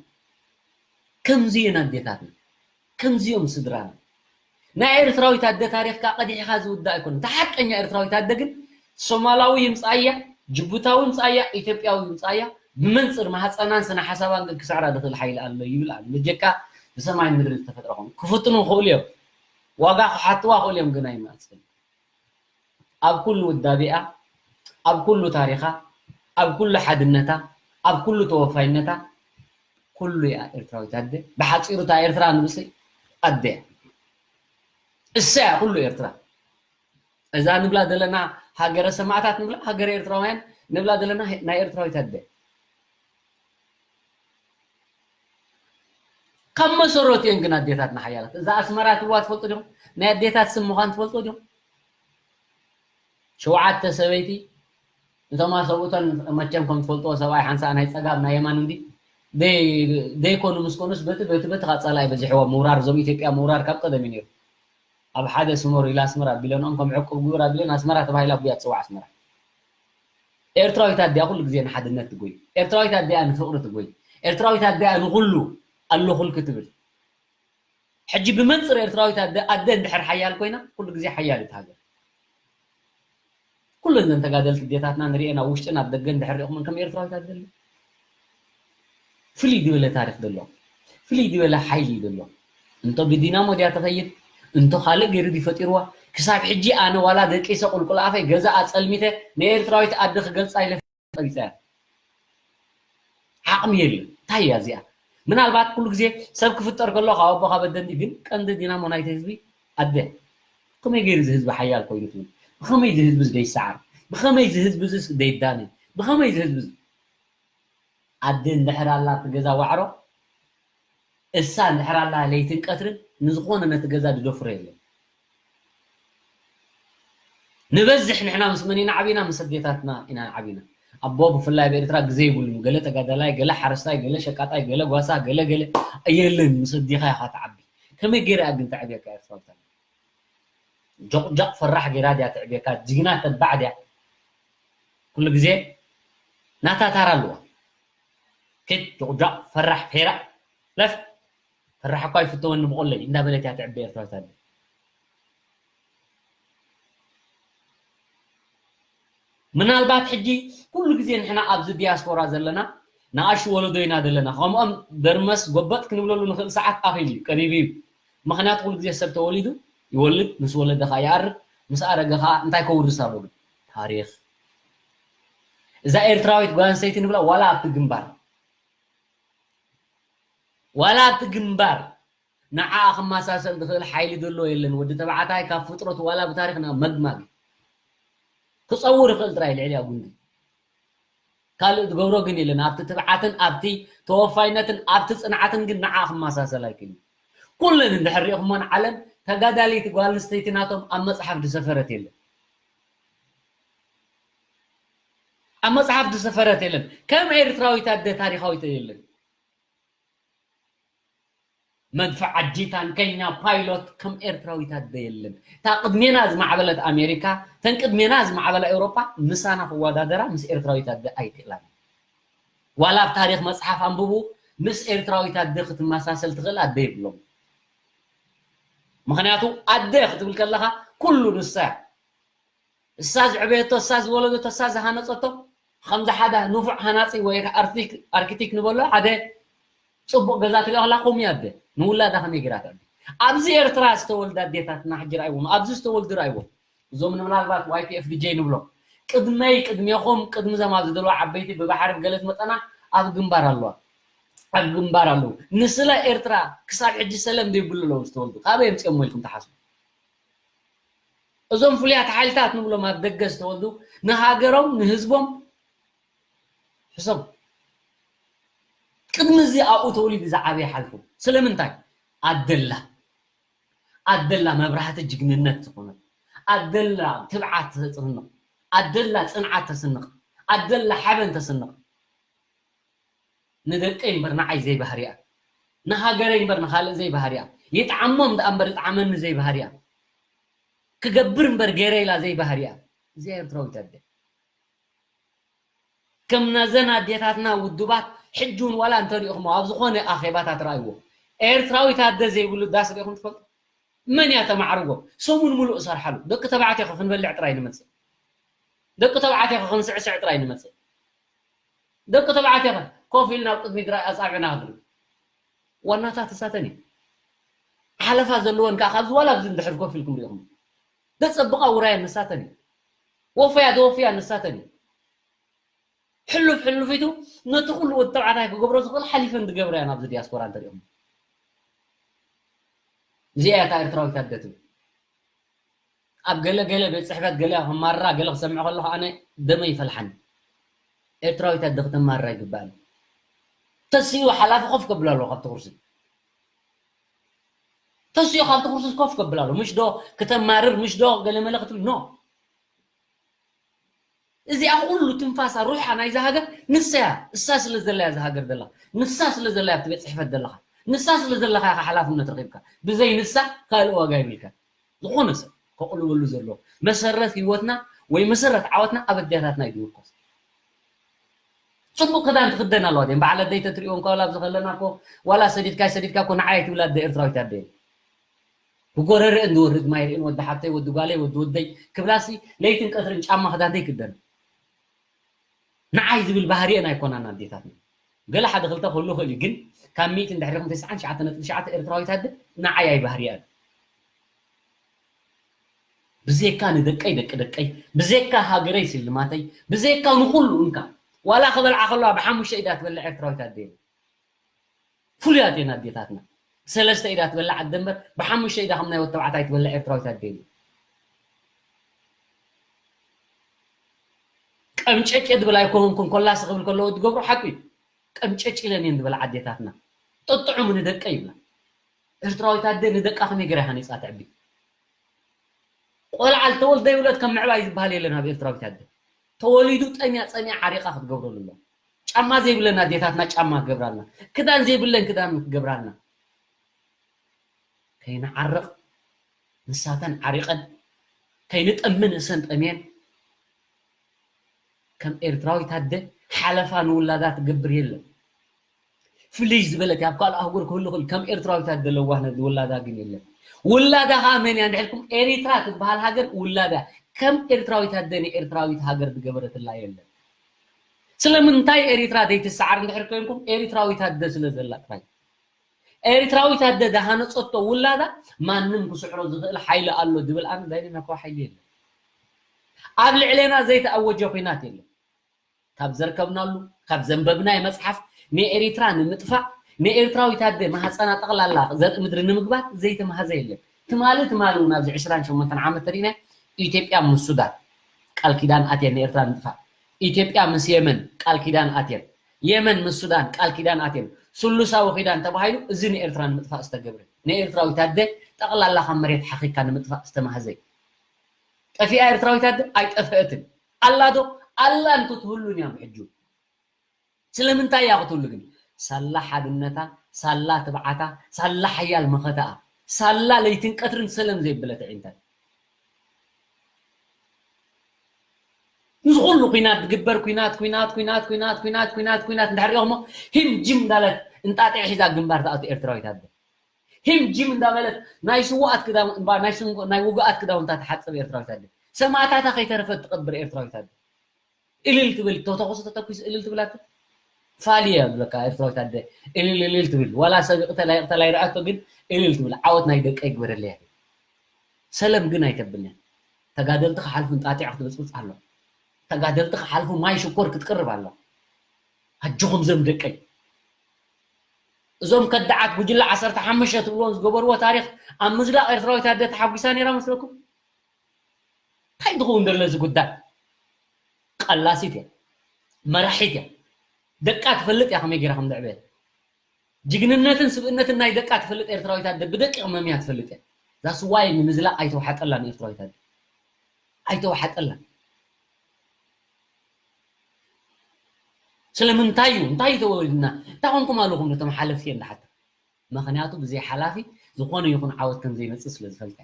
ከምዚ እየን ኣዴታትና፣ ከምዚ እዮም ስድራና። ናይ ኤርትራዊት ኣደ ታሪኽ ከዓ ቀዲሕኻ ዝውዳእ ኣይኮነን። እታ ሓቀኛ ኤርትራዊት ኣደ ግን ሶማላዊ ይምጻእያ፣ ጅቡታዊ ይምጻእያ፣ ኢትዮጵያዊ ይምጻእያ፣ ብመንጽር ማህጸናን ስነ ሓሳባን ግን ክስዕራ ዝኽእል ሓይሊ ኣሎ ይብል ኣሎ። በጀካ ብሰማይ ምድሪ ዝተፈጥረ ኾኑ ክፍትኑ ይኽእሉ እዮም። ዋጋ ክሓትዋ ይኽእሉ እዮም፣ ግን ኣይመጽእን። ኣብ ኩሉ ውዳቤኣ፣ ኣብ ኩሉ ታሪኻ፣ ኣብ ኩሉ ሓድነታ፣ ኣብ ኩሉ ተወፋይነታ፣ ኩሉ እያ ኤርትራዊት ኣደ። ብሓጺሩ እታ ኤርትራ ንብሲ ኣደ እያ። እሳ እያ ኩሉ ኤርትራ። እዛ ንብላ ዘለና ሃገረ ሰማዕታት ንብላ፣ ሃገረ ኤርትራውያን ንብላ ዘለና ናይ ኤርትራዊት ኣደ። ካብ መሰረቱ እየን ግን ኣዴታትና ሓያላት። እዛ ኣስመራ ትብልዋ ትፈልጡ ዲኹም? ናይ ኣዴታት ስም ምዃን ትፈልጡ ዲኹም? ሸውዓተ ሰበይቲ፣ እቶም ሰብኡተን መቸም ከም ትፈልጥዎ ሰብኣይ ሓንሳእ ናይ ጸጋም ናይ የማን እንዲ፣ ደይ-፣ ደይኮኑ ምስ ኮኑስ በቲ፣ በቲ፣ በቲ ካብ ጸላኢ በዚሕዎ ምውራር፣ እዞም ኢትዮጵያ ምውራር ካብ ቀደም እዩ ነይሩ። ኣብ ሓደ ስመሩ ኢላ ኣስመራ ኣቢለንኦም ከም ዕቁብ ግብር ኣቢለን ኣስመራ ተባሂላ ኣቡያ ትጽዋዕ ኣስመራ። ኤርትራዊት ኣዲኣ ኩሉ ግዜ ንሓድነት ትጎይ። ኤርትራዊት ኣዲኣ ንፍቕሪ ትጎይ። ኤርትራዊት ኣዲኣ ንኹሉ ኣለኹልኪ ትብል። ሕጂ ብመንጽር ኤርትራዊት ኣደ፣ ኣደ እንድሕር ሓያል ኮይና፣ ኩሉ ግዜ ሓያል እታ ሃገር። ኩለን እዘን ተጋደልቲ ኣዴታትና ንሪኤን ኣብ ውሽጥን ኣብ ደገን እንድሕር ሪእኹመን ከም ኤርትራዊት ኣደ ኣሎ። ፍልይ ዝበለ ታሪኽ ዘለዎ፣ ፍልይ ዝበለ ሓይሊ እዩ ዘለዎ። እንቶ ብዲናሞ ድያ ትኸይድ፣ እንቶ ካልእ ገይሩ ድዩ ፈጢርዋ? ክሳብ ሕጂ ኣነ ዋላ ደቂሰ ቁልቁል ኣፈይ ገዛ ኣጸልሚተ ንኤርትራዊት ኣደ ክገልጻ ኢለ ቀቢጸ እያ። ዓቕሚ የለን። እንታይ እያ እዚኣ? ምናልባት ኩሉ ግዜ ሰብ ክፍጠር ከሎ ካብ ኣቦ ካብ ኣደ እንዲ፣ ግን ቀንዲ ዲናሞ ናይቲ ህዝቢ ኣደ። ከመይ ገይሩ እዚ ህዝቢ ሓያል ኮይኑ ትብል? ብኸመይ እዚ ህዝቢ እዚ ደይሰዓር? ብኸመይ እዚ ህዝቢ እዚ ደይዳነ? ብኸመይ እዚ ህዝቢ እዚ ኣደ እንድሕር ኣላ እቲ ገዛ ዋዕሮ፣ እሳ እንድሕር ኣላ ለይትን ቀትርን ንዝኾነ ነቲ ገዛ ዝደፍሮ የለን። ንበዝሕ ንሕና ምስ መን ኢና ዓቢና? ምስ ኣዴታትና ኢና ዓቢና። ኣቦ ብፍላይ ኣብ ኤርትራ ግዜ ይብሉን። ገለ ተጋዳላይ፣ ገለ ሓረስታይ፣ ገለ ሸቃጣይ፣ ገለ ጓሳ፣ ገለ ገለ የለን። ምስ ኣዴኻ ኢኻ ትዓቢ። ከመይ ገይራ እያ ግን ተዕብየካ ኤርትራዊት ኣደ? ጆቕጃቕ ፈራሕ ገይራ ድያ ተዕብየካ? ጅግና ተባዕ ድያ? ኩሉ ግዜ ናታ ታራ ኣለዋ። ኪድ ጆቕጃቕ ፈራሕ ፌራ ለፍ ፈራሕ እኳ ይፍተወኒ ብቆለይ እንዳበለት እያ ትዕቢ ኤርትራዊት ኣደ። ምናልባት ሕጂ ኩሉ ግዜ ንሕና ኣብዚ ዲያስፖራ ዘለና ንኣሹ ወለዶ ኢና ዘለና። ከምኦም ደርመስ ጎበጥ ክንብለሉ ንኽእል ሰዓት ኣኺሉ እዩ፣ ቀሪቡ እዩ። ምኽንያቱ ኩሉ ግዜ ሰብ ተወሊዱ ይወልድ፣ ምስ ወለደ ኸዓ ይኣርግ፣ ምስ ኣረገ ኸዓ እንታይ ከውርስ ኣሎ ግን? ታሪኽ። እዛ ኤርትራዊት ጓል ኣንስተይቲ ንብላ ዋላ ኣብቲ ግንባር ዋላ ኣብቲ ግንባር ንዓኣ ክመሳሰል ዝኽእል ሓይሊ ዘሎ የለን። ወዲ ተባዕታይ ካብ ፍጥረቱ ዋላ ብታሪኽና መግማግ ክጸውር ይኽእል ጥራይ ልዕሊኣ ጉንዲ። ካልእ ዝገብሮ ግን የለን። ኣብቲ ትብዓትን ኣብቲ ተወፋይነትን ኣብቲ ጽንዓትን ግን ንዓኣ ክመሳሰል ኣይክእልን። ኩለን እንድሕር ሪእኹሞ ንዓለም ተጋዳሊት ጓል ኣንስተይቲ ናቶም ኣብ መጽሓፍ ዝሰፈረት የለን። ኣብ መጽሓፍ ዝሰፈረት የለን። ከም ኤርትራዊት ኣደ ታሪኻዊት የለን። መድፍዓጂ፣ ታንከኛ፣ ፓይሎት ከም ኤርትራዊት ኣደ የለን። እታ ቅድሜና ዝማዕበለት ኣሜሪካ፣ እተን ቅድሜና ዝማዕበላ ኤውሮጳ ምሳና ክወዳደራ ምስ ኤርትራዊት ኣደ ኣይክእላን። ዋላ ኣብ ታሪኽ መጽሓፍ ኣንብቡ፣ ምስ ኤርትራዊት ኣደ ክትመሳሰል ትኽእል ኣደ የብሎም። ምኽንያቱ ኣደ ክትብል ከለኻ ኩሉ ንሳ እያ። እሳ ዝዕበየቶ፣ እሳ ዝወለደቶ፣ እሳ ዝሃነጸቶ፣ ከምዚ ሓደ ንፉዕ ሃናጺ ወይ ኣርቲክ-፣ ኣርኪቴክት ንበሎ፣ ሓደ ጽቡቕ ገዛ ትሪኦ ከላ፣ ከምኡ ኣደ ንውላዳ ከመይ ጌራ ተዕቢ? ኣብዚ ኤርትራ ዝተወልዳ ኣዴታትና ሕጂ ረኣይዎም፣ ኣብዚ ዝተወልዱ ረኣይዎም። እዞም ምናልባት ዋይ ፒ ኤፍ ዲ ጀይ ንብሎ፣ ቅድመይ፣ ቅድሜኹም፣ ቅድሚ እዞም ኣብዚ ዘለዋ ዓበይቲ ብባሕሪ ብገለ ዝመጸና ኣብ ግንባር ኣለዋ። ኣብ ግንባር ኣለዉ። ንስለ ኤርትራ ክሳብ ሕጂ ሰለም ዘይብሉ ኣለዉ ዝተወልዱ። ካበይ ኣምጺኦሞ ኢልኩም ትሓስቡ? እዞም ፍሉያት ሓይልታት ንብሎም ኣብ ደገ ዝተወልዱ ንሃገሮም ንህዝቦም ሕሶም። ቅድሚ እዚ ኣብኡ ተወሊዱ ዝዓበየ ሓልፉ። ስለምንታይ? ኣደላ። ኣደላ መብራህቲ ጅግንነት ዝኾነት። ኣደላ ትብዓት ተስንቕ። ኣደላ ጽንዓት ተስንቕ። ኣደላ ሓበን ተስንቕ። ንደቀይ እምበር ንዓይ ዘይባህርያ፣ ንሃገረይ እምበር ንኻልእ ዘይባህርያ፣ ይጥዓሞም ደኣ እምበር ይጥዓመኒ ዘይባህርያ፣ ክገብር እምበር ገይረ ኢላ ዘይባህርያ፣ እዚኣ ኤርትራዊት ኣደ። ከም ናዘን ኣዴታትና ውዱባት ሕጂ እውን ዋላ እንተሪእኹሞ ኣብ ዝኾነ ኣኼባታት ረኣይዎ፣ ኤርትራዊት ኣደ ዘይብሉ ዳስ ሪእኹም ትፈልጡ? መን እያ ተማዕርጎ? ሰሙን ሙሉእ እሰርሓሉ። ደቂ ተባዕትዮ ከ ክንበልዕ ጥራይ ንመጽእ። ደቂ ተባዕትዮ ከ ክንስዕስዕ ጥራይ ንመጽእ። ደቂ ተባዕትዮ ከ ኮፍ ኢልና ኣብ ቅድሚት ራእይ ኣጻብዕና ክንርኢ። ዋናታት ንሳተን እየን። ሓለፋ ዘለወን ከኣ ካብዚ ዋላ ኣብዚ እንድሕር ኮፍ ኢልኩም ሪኢኹም። ዘጸብቓ ውራየን ንሳተን እየን። ወፈያ ዘወፍያ ንሳተን እየን። ሕሉፍ ሕሉፊቱ ነቲ ኩሉ ወዲ ተባዕታይ ክገብሮ ዝኽእል ሓሊፈን ዝገብራ እየን ኣብዚ ዲያስፖራ እንተሪኦም። እዚኣ እያ እታ ኤርትራዊት ኣደ ትብል። ኣብ ገለ ገለ ቤት ጽሕፈት ገለ ክማራ ገለ ክሰምዕ ከለኹ ኣነ ደመይ ይፈልሓኒ። ኤርትራዊት ኣደ ክተማርር ኣይግባእን። ተሲኡ ሓላፊ ኮፍ ከብል ኣለዎ ካብቲ ኩርሲ። ተሲኡ ካብቲ ኩርሲ ኮፍ ከብል ኣለዎ። ምሽ ዶ ክተማርር፣ ምሽ ዶ ገለ መለ ክትብል፣ ኖ። እዚኣ ኩሉ ትንፋሳ ሩሓ ናይዛ ሃገር ንሳ እያ። እሳ ስለ ዘላ እያ እዛ ሃገር ዘላ። ንሳ ስለ ዘላ እያ ኣብቲ ቤት ጽሕፈት ዘለኻ። ንሳ ስለ ዘለኻ ኢኻ ሓላፍነት ረኺብካ። ብዘይ ንሳ ካልእ ዋጋ የብልካን። ዝኾነ ሰብ ከቕልበሉ ዘለዎ መሰረት ህይወትና ወይ መሰረት ዓወትና ኣብ ኣዴታትና እዩ ዝምርኮስ። ጽቡቕ ክዳን ትኽደን ኣለዋ ድየን? በዓል ኣደይ ተትሪእወን እኳ ኣብዚ ከለና እኮ ዋላ ሰዲድካ ኣይሰዲድካ እኮ ንዓይ ኣይትብላ ኣደ ኤርትራዊት ኣደ እየን። ብጎረርአን ዝወርድ ማይ ርእን ወዲ ሓብተይ፣ ወዲ ጓለይ፣ ወዲ ወደይ ክብላሲ ለይትን ቀትርን ጫማ ክዳን ዘይክደን። ንዓይ ዝብል ባህሪአን ኣይኮናን ኣዴታትና። ገለ ሓደ ክልተ ክህሉ ይኽእል እዩ፣ ግን ካብ ሚእቲ እንድሕር ኢኹም ተስዓን ትሽዓተ ነጥቢ ትሽዓተ ኤርትራዊት ኣደ ንዓይ ኣይባህሪኣን። ብዘይካ ንደቀይ ደቂ ደቀይ፣ ብዘይካ ሃገረይ ስልማተይ፣ ብዘይካ ንኹሉ እንካ። ዋላ ክበልዓ ከለዋ ብሓሙሽተ ኢዳ ትበልዕ ኤርትራዊት ኣደ የለን። ፍሉያት እየን ኣዴታትና። ብሰለስተ ኢዳ ትበልዕ ኣደ እምበር ብሓሙሽተ ኢዳ ከም ናይ ወዲ ተባዕታይ ትበልዕ ኤርትራዊት ኣደ የለን። ቀምጨጭ ዝብል ኣይኮንኩን፣ ኮላስ ክብል ከለዎ ዝገብሮ ሓቂ እዩ። ቀምጨጭ ኢለን እየን ዝበላ ኣዴታትና። ጥጥዑም ንደቀ ይብላ። ኤርትራዊት ኣደ ንደቃ ከመይ ገይራ ሃኒጻ ተዕቢ? ቆልዓ ዝተወልደ ይውለድ ከም ምዕባይ ዝበሃል የለን ኣብ ኤርትራዊት ኣደ። ተወሊዱ ጠምያ ጸምያ ዓሪቓ ክትገብረሉ ኣለዋ። ጫማ ዘይብለን ኣዴታትና ጫማ ክገብራልና፣ ክዳን ዘይብለን ክዳን ክገብራልና። ከይንዓርቕ ንሳተን ዓሪቐን፣ ከይንጠሚ ንእሰን ጠምየን። ከም ኤርትራዊት ኣደ ሓለፋ ንውላዳ ትገብር የለን። ፍልይ ዝበለት እያ። ኣብ ካልእ ኣህጉር ክህሉ ይኽእል፣ ከም ኤርትራዊት ኣደ ለዋህነት ዝውላዳ ግን የለን። ውላዳ ኸኣ መን እያ እንድሕልኩም፣ ኤሪትራ ትበሃል ሃገር ውላዳ ከም ኤርትራዊት ኣደ ንኤርትራዊት ሃገር ዝገበረትላ የለን። ስለምንታይ ኤሪትራ ዘይትሰዓር እንድሕር ኮይንኩም፣ ኤሪትራዊት ኣደ ስለ ዘላ ጥራይ። ኤሪትራዊት ኣደ ዝሃነጸቶ ውላዳ ማንም ክስዕሮ ዝኽእል ሓይሊ ኣሎ ዝብል ኣነ ዳይነናኮ ሓይሊ የለን። ኣብ ልዕሌና ዘይተኣወጀ ኹናት የለን። ካብ ዘርከብናሉ፣ ካብ ዘንበብናዮ መጽሓፍ ንኤሪትራ ንምጥፋእ፣ ንኤርትራዊት ኣደ ማህጸና ጠቕላላ ዘርኢ ምድሪ ንምግባር ዘይተማህዘ የለን። ትማሊ ትማሊ እውን ኣብዚ ዕስራን ሸሞንተን ዓመት ተሪእና ኢትዮጵያ ምስ ሱዳን ቃል ኪዳን ኣትየን ንኤርትራ ንምጥፋእ። ኢትዮጵያ ምስ የመን ቃል ኪዳን ኣትየን። የመን ምስ ሱዳን ቃል ኪዳን ኣትየን። ስሉሳዊ ኪዳን ተባሂሉ እዚ ንኤርትራ ንምጥፋእ ዝተገብረ። ንኤርትራዊት ኣደ ጠቕላላ ካብ መሬት ሓኺካ ንምጥፋእ ዝተማህዘ። ጠፊኣ ኤርትራዊት ኣደ ኣይጠፍአትን። ኣላ ዶ? ኣላ እንተትህሉን እያ ብሕጁ። ስለምንታይ እያ ክትህሉ ግን? ሳላ ሓድነታ፣ ሳላ ትብዓታ፣ ሳላ ሓያል መኸተኣ፣ ሳላ ለይትን ቀትርን ሰለም ዘይብለት ኣዒንታ። ምስ ኩሉ ኲናት ዝግበር ኲናት፣ ኲናት፣ ኲናት፣ ኲናት፣ ኲናት፣ ኲናት፣ ኲናት እንድሕር ሪኦኹሞ፣ ሂም ጅም እንዳለት እንጣጢዕ ሒዛ ግንባር ትኣቱ ኤርትራዊት ኣደ። ሂም ጅም እንዳበለት ናይ ስዉኣት ክዳው-፣ እምባ-፣ ናይ ስንጎ-፣ ናይ ውጉኣት ክዳውንታ ትሓጽብ ኤርትራዊት ኣደ። ሰማእታታ ከይተረፈት ትቐብር ኤርትራዊት ኣደ። እልል ትብል፣ ተተኹሱ ተተኩስ እልል ትብል ኣቲ። ፋል እየ ዝብለካ ኤርትራዊት ኣደ። እልል እልል ትብል። ዋላ ሰብ ይቕተል ኣይቕተል ኣይረኣቶ ግን እልል ትብል። ዓወት ናይ ደቀይ ግበረለይ ኣቲ። ሰለም ግን ኣይተብልን። ተጋደልቲ ክሓልፉ እንጣጢዕ ክትብጽብጽ ኣሎ። ተጋደልቲ ክሓልፉ ማይ ሽኮር ክትቅርብ ኣሎ። ኣጆኹም ዘም ደቀይ። እዞም ከዳዓት ጉጅለ ዓሰርተ ሓሙሽተ ትብልዎም ዝገበርዎ ታሪኽ ኣብ ምዝላቕ ኤርትራዊት ኣደ ተሓጒሳ ነይራ መስለኩም? እንታይ ትኸውን ዘሎ እዚ ጉዳይ? ቀላሲት እያ፣ መራሒት እያ። ደቃ ትፈልጥ እያ ከመይ ገይራ ከም ዘዕበየት። ጅግንነትን ስብእነትን ናይ ደቃ ትፈልጥ ኤርትራዊት ኣደ ብደቂቕ መምያ ትፈልጥ እያ። ዛስዋይ ንምዝላቕ ኣይተዋሓጠላን ኤርትራዊት ኣደ። ኣይተዋሓጠላን። ስለምንታይ እዩ? እንታይ እዩ ተወሊድና? እንታይ ኮንኩም ኣለኹም ነቶም ሓለፍቲ እየ እንዳሓታ? ምኽንያቱ ብዘይ ሓላፊ ዝኾነ ይኹን ዓወት ከም ዘይመጽእ ስለ ዝፈልጠ።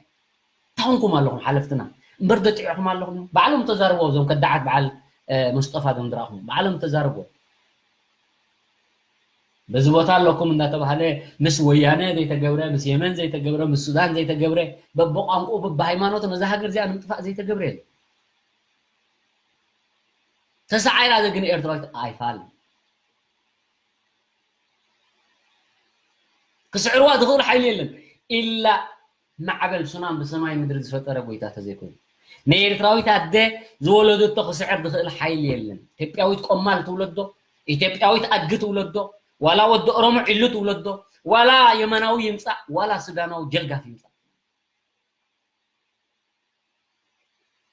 እንታይ ኮንኩም ኣለኹም ሓለፍትና? እምበር ደጢዕኹም ኣለኹም። ባዕሎም ተዛርቦ እዞም ከዳዓት በዓል፣ እ፣ መስጠፋ ዶም ድራኹም። ባዕሎም ተዛርቦ። በዚ ቦታ ኣለኩም እንዳተባሃለ ምስ ወያነ ዘይተገብረ፣ ምስ የመን ዘይተገብረ፣ ምስ ሱዳን ዘይተገብረ፣ በብቋንቋኡ በብሃይማኖቱ ነዛ ሃገር እዚኣ ንምጥፋእ ዘይተገብረ የለን። ተሳዒራ ዘግን ኤርትራዊት ኣይፋል። ክስዕርዋ ዝኽእል ሓይሊ የለን። ኢላ ማዕበል ሱናም ብሰማይ ምድሪ ዝፈጠረ ጎይታ ተዘይኮይኑ። ንኤርትራዊት ኣደ ዝወለደቶ ክስዕር ዝኽእል ሓይሊ የለን። ኢትዮጵያዊት ቆማል ትውለዶ፣ ኢትዮጵያዊት ኣድጊ ትውለዶ፣ ዋላ ወዲ ኦሮሞ ዒሉ ትውለዶ፣ ዋላ የመናዊ ይምጻእ፣ ዋላ ሱዳናዊ ጀልጋፍ ይምጻእ።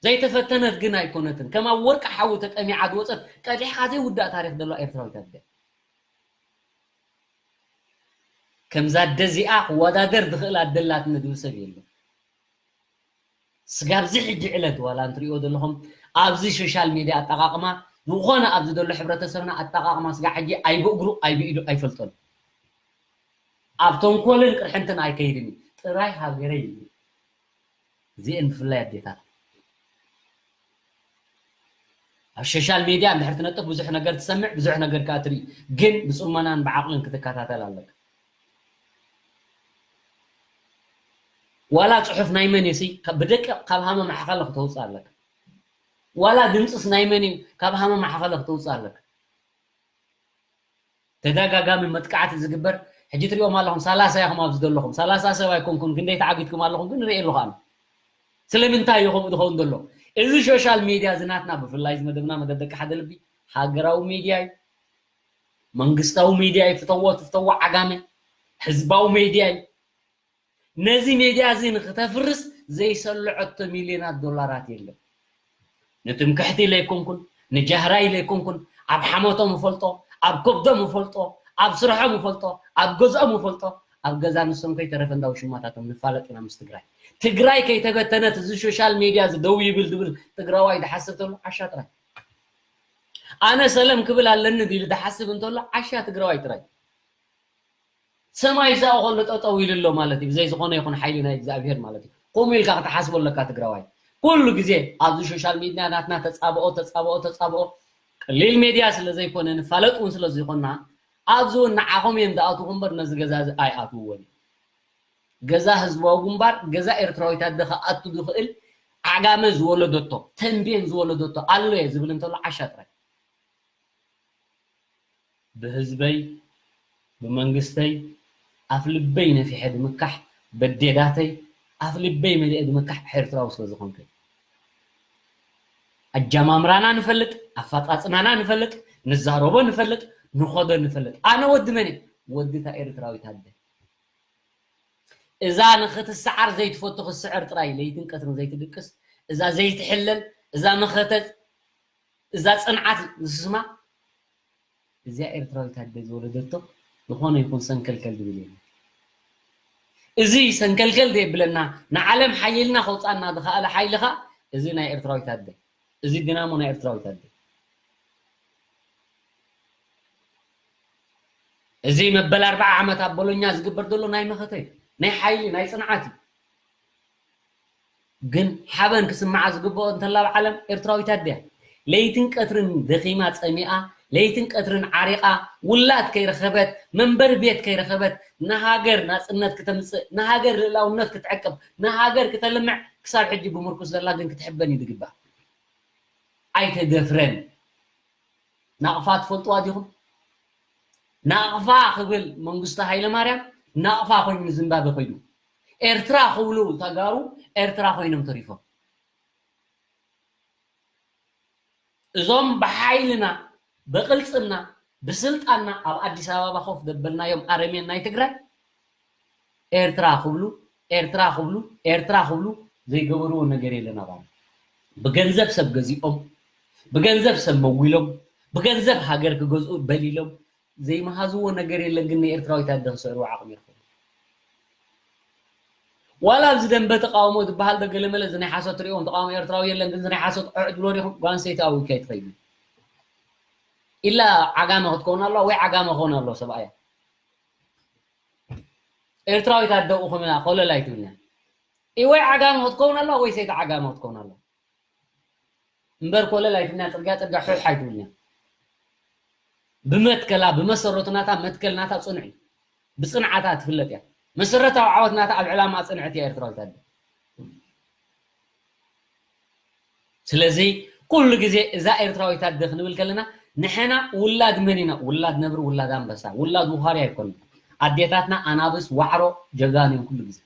ዘይተፈተነት ግን ኣይኮነትን። ከም ኣብ ወርቂ ሓዊ ተጠሚዓ ዝወጸት ቀዲሕካ ዘይውዳእ ታሪኽ ዘለዋ ኤርትራዊት ኣደ። ከምዛ ኣደ እዚኣ ክወዳደር ዝኽእል ኣደ ኣላትኒ ዝብል ሰብ የለን። ስጋብ እዚ ሕጂ ዕለት ዋላ እንትሪእዎ ዘለኹም ኣብዚ ሶሻል ሚድያ ኣጠቓቕማ ዝኾነ ኣብዚ ዘሎ ሕብረተሰብና ኣጠቓቕማ ስጋ ሕጂ ኣይብእግሩ ኣይብኢዱ ኣይፈልጦን። ኣብ ተንኮልን ቅርሕንትን ኣይከይድን እዩ። ጥራይ ሃገረይ እዩ። እዚኤን ብፍላይ ኣዴታት ኣብ ሶሻል ሚድያ እንድሕር ትነጥፍ ብዙሕ ነገር ትሰምዕ፣ ብዙሕ ነገር ከኣ ትርኢ። ግን ብጽሞናን ብዓቕልን ክትከታተል ኣለካ። ዋላ ጽሑፍ ናይ መን እዩ ሲ፣ ካብ ብደቂቕ ካብ ሃመ ማሕኸለ ክተውጽእ ኣለካ። ዋላ ድምጽስ ናይ መን እዩ፣ ካብ ሃመ ማሕኸለ ክተውጽእ ኣለካ። ተደጋጋሚ መጥቃዕቲ ዝግበር፣ ሕጂ ትሪኦም ኣለኹም፣ ሰላሳ ኢኹም ኣብዚ ዘለኹም። ሰላሳ ሰብ ኣይኮንኩን፣ ክንደይ ተዓጊትኩም ኣለኹም ግን ንርኢ ኣለኹ ኣነ። ስለምንታይ እዩ ከምኡ ዝኸውን ዘሎ? እዚ ሶሻል ሚድያ እዚ ናትና፣ ብፍላይ እዚ መደብና መደብ ደቂ ሓደ ልቢ፣ ሃገራዊ ሚድያ እዩ። መንግስታዊ ሚድያ እዩ። ፍተዎ ትፍተዎ ዓጋመ፣ ህዝባዊ ሚድያ እዩ። ነዚ ሜድያ እዚ ንክተፍርስ ዘይሰልዐቶ ሚልዮናት ዶላራት የለን። ንትምክሕቲ ኢለ ኣይኮንኩን፣ ንጃህራ ኢለ ኣይኮንኩን፣ ኣብ ሓሞቶም እፈልጦ፣ ኣብ ከብዶም እፈልጦ፣ ኣብ ስርሖም እፈልጦ፣ ኣብ ገዝኦም እፈልጦ፣ ኣብ ገዛ ንሶም ከይተረፈ እንዳ ውሽማታቶም ንፋለጥ ኢና ምስ ትግራይ። ትግራይ ከይተበተነት እዚ ሶሻል ሜድያ እዚ ደው ይብል ዝብል ትግራዋይ ዝሓስብ ተሎ ዓሻ ጥራይ። ኣነ ሰለም ክብል ኣለኒ ኢሉ ዝሓስብ እንተሎ ዓሻ ትግራዋይ ጥራይ። ሰማይ ዝኣ ከሎ ጠጠው ኢሉ ኣሎ ማለት እዩ። ብዘይ ዝኾነ ይኹን ሓይሊ ናይ እግዚኣብሄር ማለት እዩ። ከምኡ ኢልካ ክትሓስቦ ኣለካ ትግራዋይ። ኩሉ ግዜ ኣብዚ ሶሻል ሚድያ ናትና ተጻብኦ፣ ተጻብኦ፣ ተጻብኦ። ቀሊል ሜድያ ስለ ዘይኮነ፣ ንፋለጥ እውን ስለ ዝኾንና፣ ኣብዚ እውን ንዓኹም እዮም ዝኣትዉ እምበር ነዚ ገዛ እዚ ኣይኣትውዎን እዮም። ገዛ ህዝባዊ ግንባር፣ ገዛ ኤርትራዊት ኣደ ክኣቱ ዝኽእል ዓጋመ ዝወለደቶ፣ ተንቤን ዝወለደቶ ኣሎ እየ ዝብል እንተሎ ዓሻ ጥራይ። ብህዝበይ፣ ብመንግስተይ፣ ኣፍ ልበይ ነፊሐ ድምካሕ፣ በዴዳተይ ኣፍ ልበይ መሊአ ድምካሕ ኤርትራዊ ስለ ዝኾንኩ። ኣጀማምራና ንፈልጥ፣ ኣፋጻጽማና ንፈልጥ፣ ንዛረቦ ንፈልጥ፣ ንኸዶ ንፈልጥ። ኣነ ወዲ መን እየ? ወዲ እታ ኤርትራዊት ኣደ። እዛ ንኽትሰዓር ዘይትፈቱ ክትስዕር ጥራይ ለይትን ቀትርን ዘይትድቅስ፣ እዛ ዘይትሕለል፣ እዛ መኸተ፣ እዛ ጽንዓት ዝስማ፣ እዚኣ ኤርትራዊት ኣደ ዝወለደቶ ዝኾነ ይኹን ሰንከልከል ዝብል የለን። እዚ ሰንከልከል ዘየብለና ንዓለም ሓይልና ከውፃና ዝኸኣለ ሓይሊ ኸኣ እዚ ናይ ኤርትራዊት ኣደ፣ እዚ ድናሞ ናይ ኤርትራዊት ኣደ። እዚ መበል ኣርብዓ ዓመት ኣብ ቦሎኛ ዝግበር ዘሎ ናይ መኸተ እዩ፣ ናይ ሓይሊ፣ ናይ ጽንዓት እዩ። ግን ሓበን ክስምዓ ዝግብኦ እንተላ ኣብ ዓለም ኤርትራዊት ኣደ እያ። ለይትን ቀትርን ደኺማ ጸሚኣ፣ ለይትን ቀትርን ዓሪቓ፣ ውላድ ከይረኸበት፣ መንበሪ ቤት ከይረኸበት፣ ንሃገር ናጽነት ክተምጽእ፣ ንሃገር ልእላውነት ክትዕቅብ፣ ንሃገር ክተልምዕ ክሳብ ሕጂ ብምርኩስ ዘላ ግን ክትሕበን እዩ ዝግባእ። ኣይተደፍረን። ናቕፋ ትፈልጥዋ ዲኹም? ናቕፋ ክብል መንግስቱ ሃይለማርያም ናቕፋ ኮይኑ ንዝምባብዌ ከይዱ። ኤርትራ ክብሉ ተጋሩ ኤርትራ ኮይኖም ተሪፎም። እዞም ብሓይልና፣ ብቕልጽምና፣ ብስልጣንና ኣብ ኣዲስ ኣበባ ኮፍ ዘበልናዮም ኣረሜን ናይ ትግራይ ኤርትራ ክብሉ፣ ኤርትራ ክብሉ፣ ኤርትራ ክብሉ ዘይገበርዎ ነገር የለን ኣባና። ብገንዘብ ሰብ ገዚኦም፣ ብገንዘብ ሰብ መዊሎም፣ ብገንዘብ ሃገር ክገዝኡ በሊሎም ዘይመሃዝዎ ነገር የለን። ግን ንኤርትራዊት ኣደ ክስዕርዎ ዓቕሚ ይረኽቡ። ዋላ ኣብዚ ደንበ ተቃውሞ ዝበሃል ዶ ገለመለ እዚ ናይ ሓሶት ትሪእዎም ተቃውሞ ኤርትራዊ የለን፣ ግን እዚ ናይ ሓሶት ዕዕ ትብሎ ዲኹም? ጓል ኣንስተይቲ ኣብኪ ኣይትኸይዱ። ኢላ ዓጋመ ክትከውን ኣለዋ ወይ ዓጋመ ክኸውን ኣለዎ ሰብኣያ። ኤርትራዊት ኣደ ኡኹም ኢና ኮለል ኣይትብልንያ። ኢ ወይ ዓጋመ ክትከውን ኣለዋ ወይ ሰይቲ ዓጋመ ክትከውን ኣለዋ። እምበር ኮለል ኣይትብልንያ፣ ጽርግያ ጽርግያ ሑሕ ኣይትብልንያ። ብመትከላ፣ ብመሰረቱ ናታ መትከል ናታ ጽኑዕ እዩ። ብጽንዓታ ትፍለጥ እያ። መሰረታዊ ዓወት ናታ ኣብ ዕላማ ጽንዕቲ እያ ኤርትራዊት ኣደ። ስለዚ ኩሉ ግዜ እዛ ኤርትራዊት ኣደ ክንብል ከለና ንሕና ውላድ መን ኢና? ውላድ ነብሪ፣ ውላድ ኣንበሳ፣ ውላድ ውኻርያ ኣይኮንን። ኣዴታትና ኣናብስ ዋዕሮ ጀጋኑ እዮም ኩሉ ግዜ።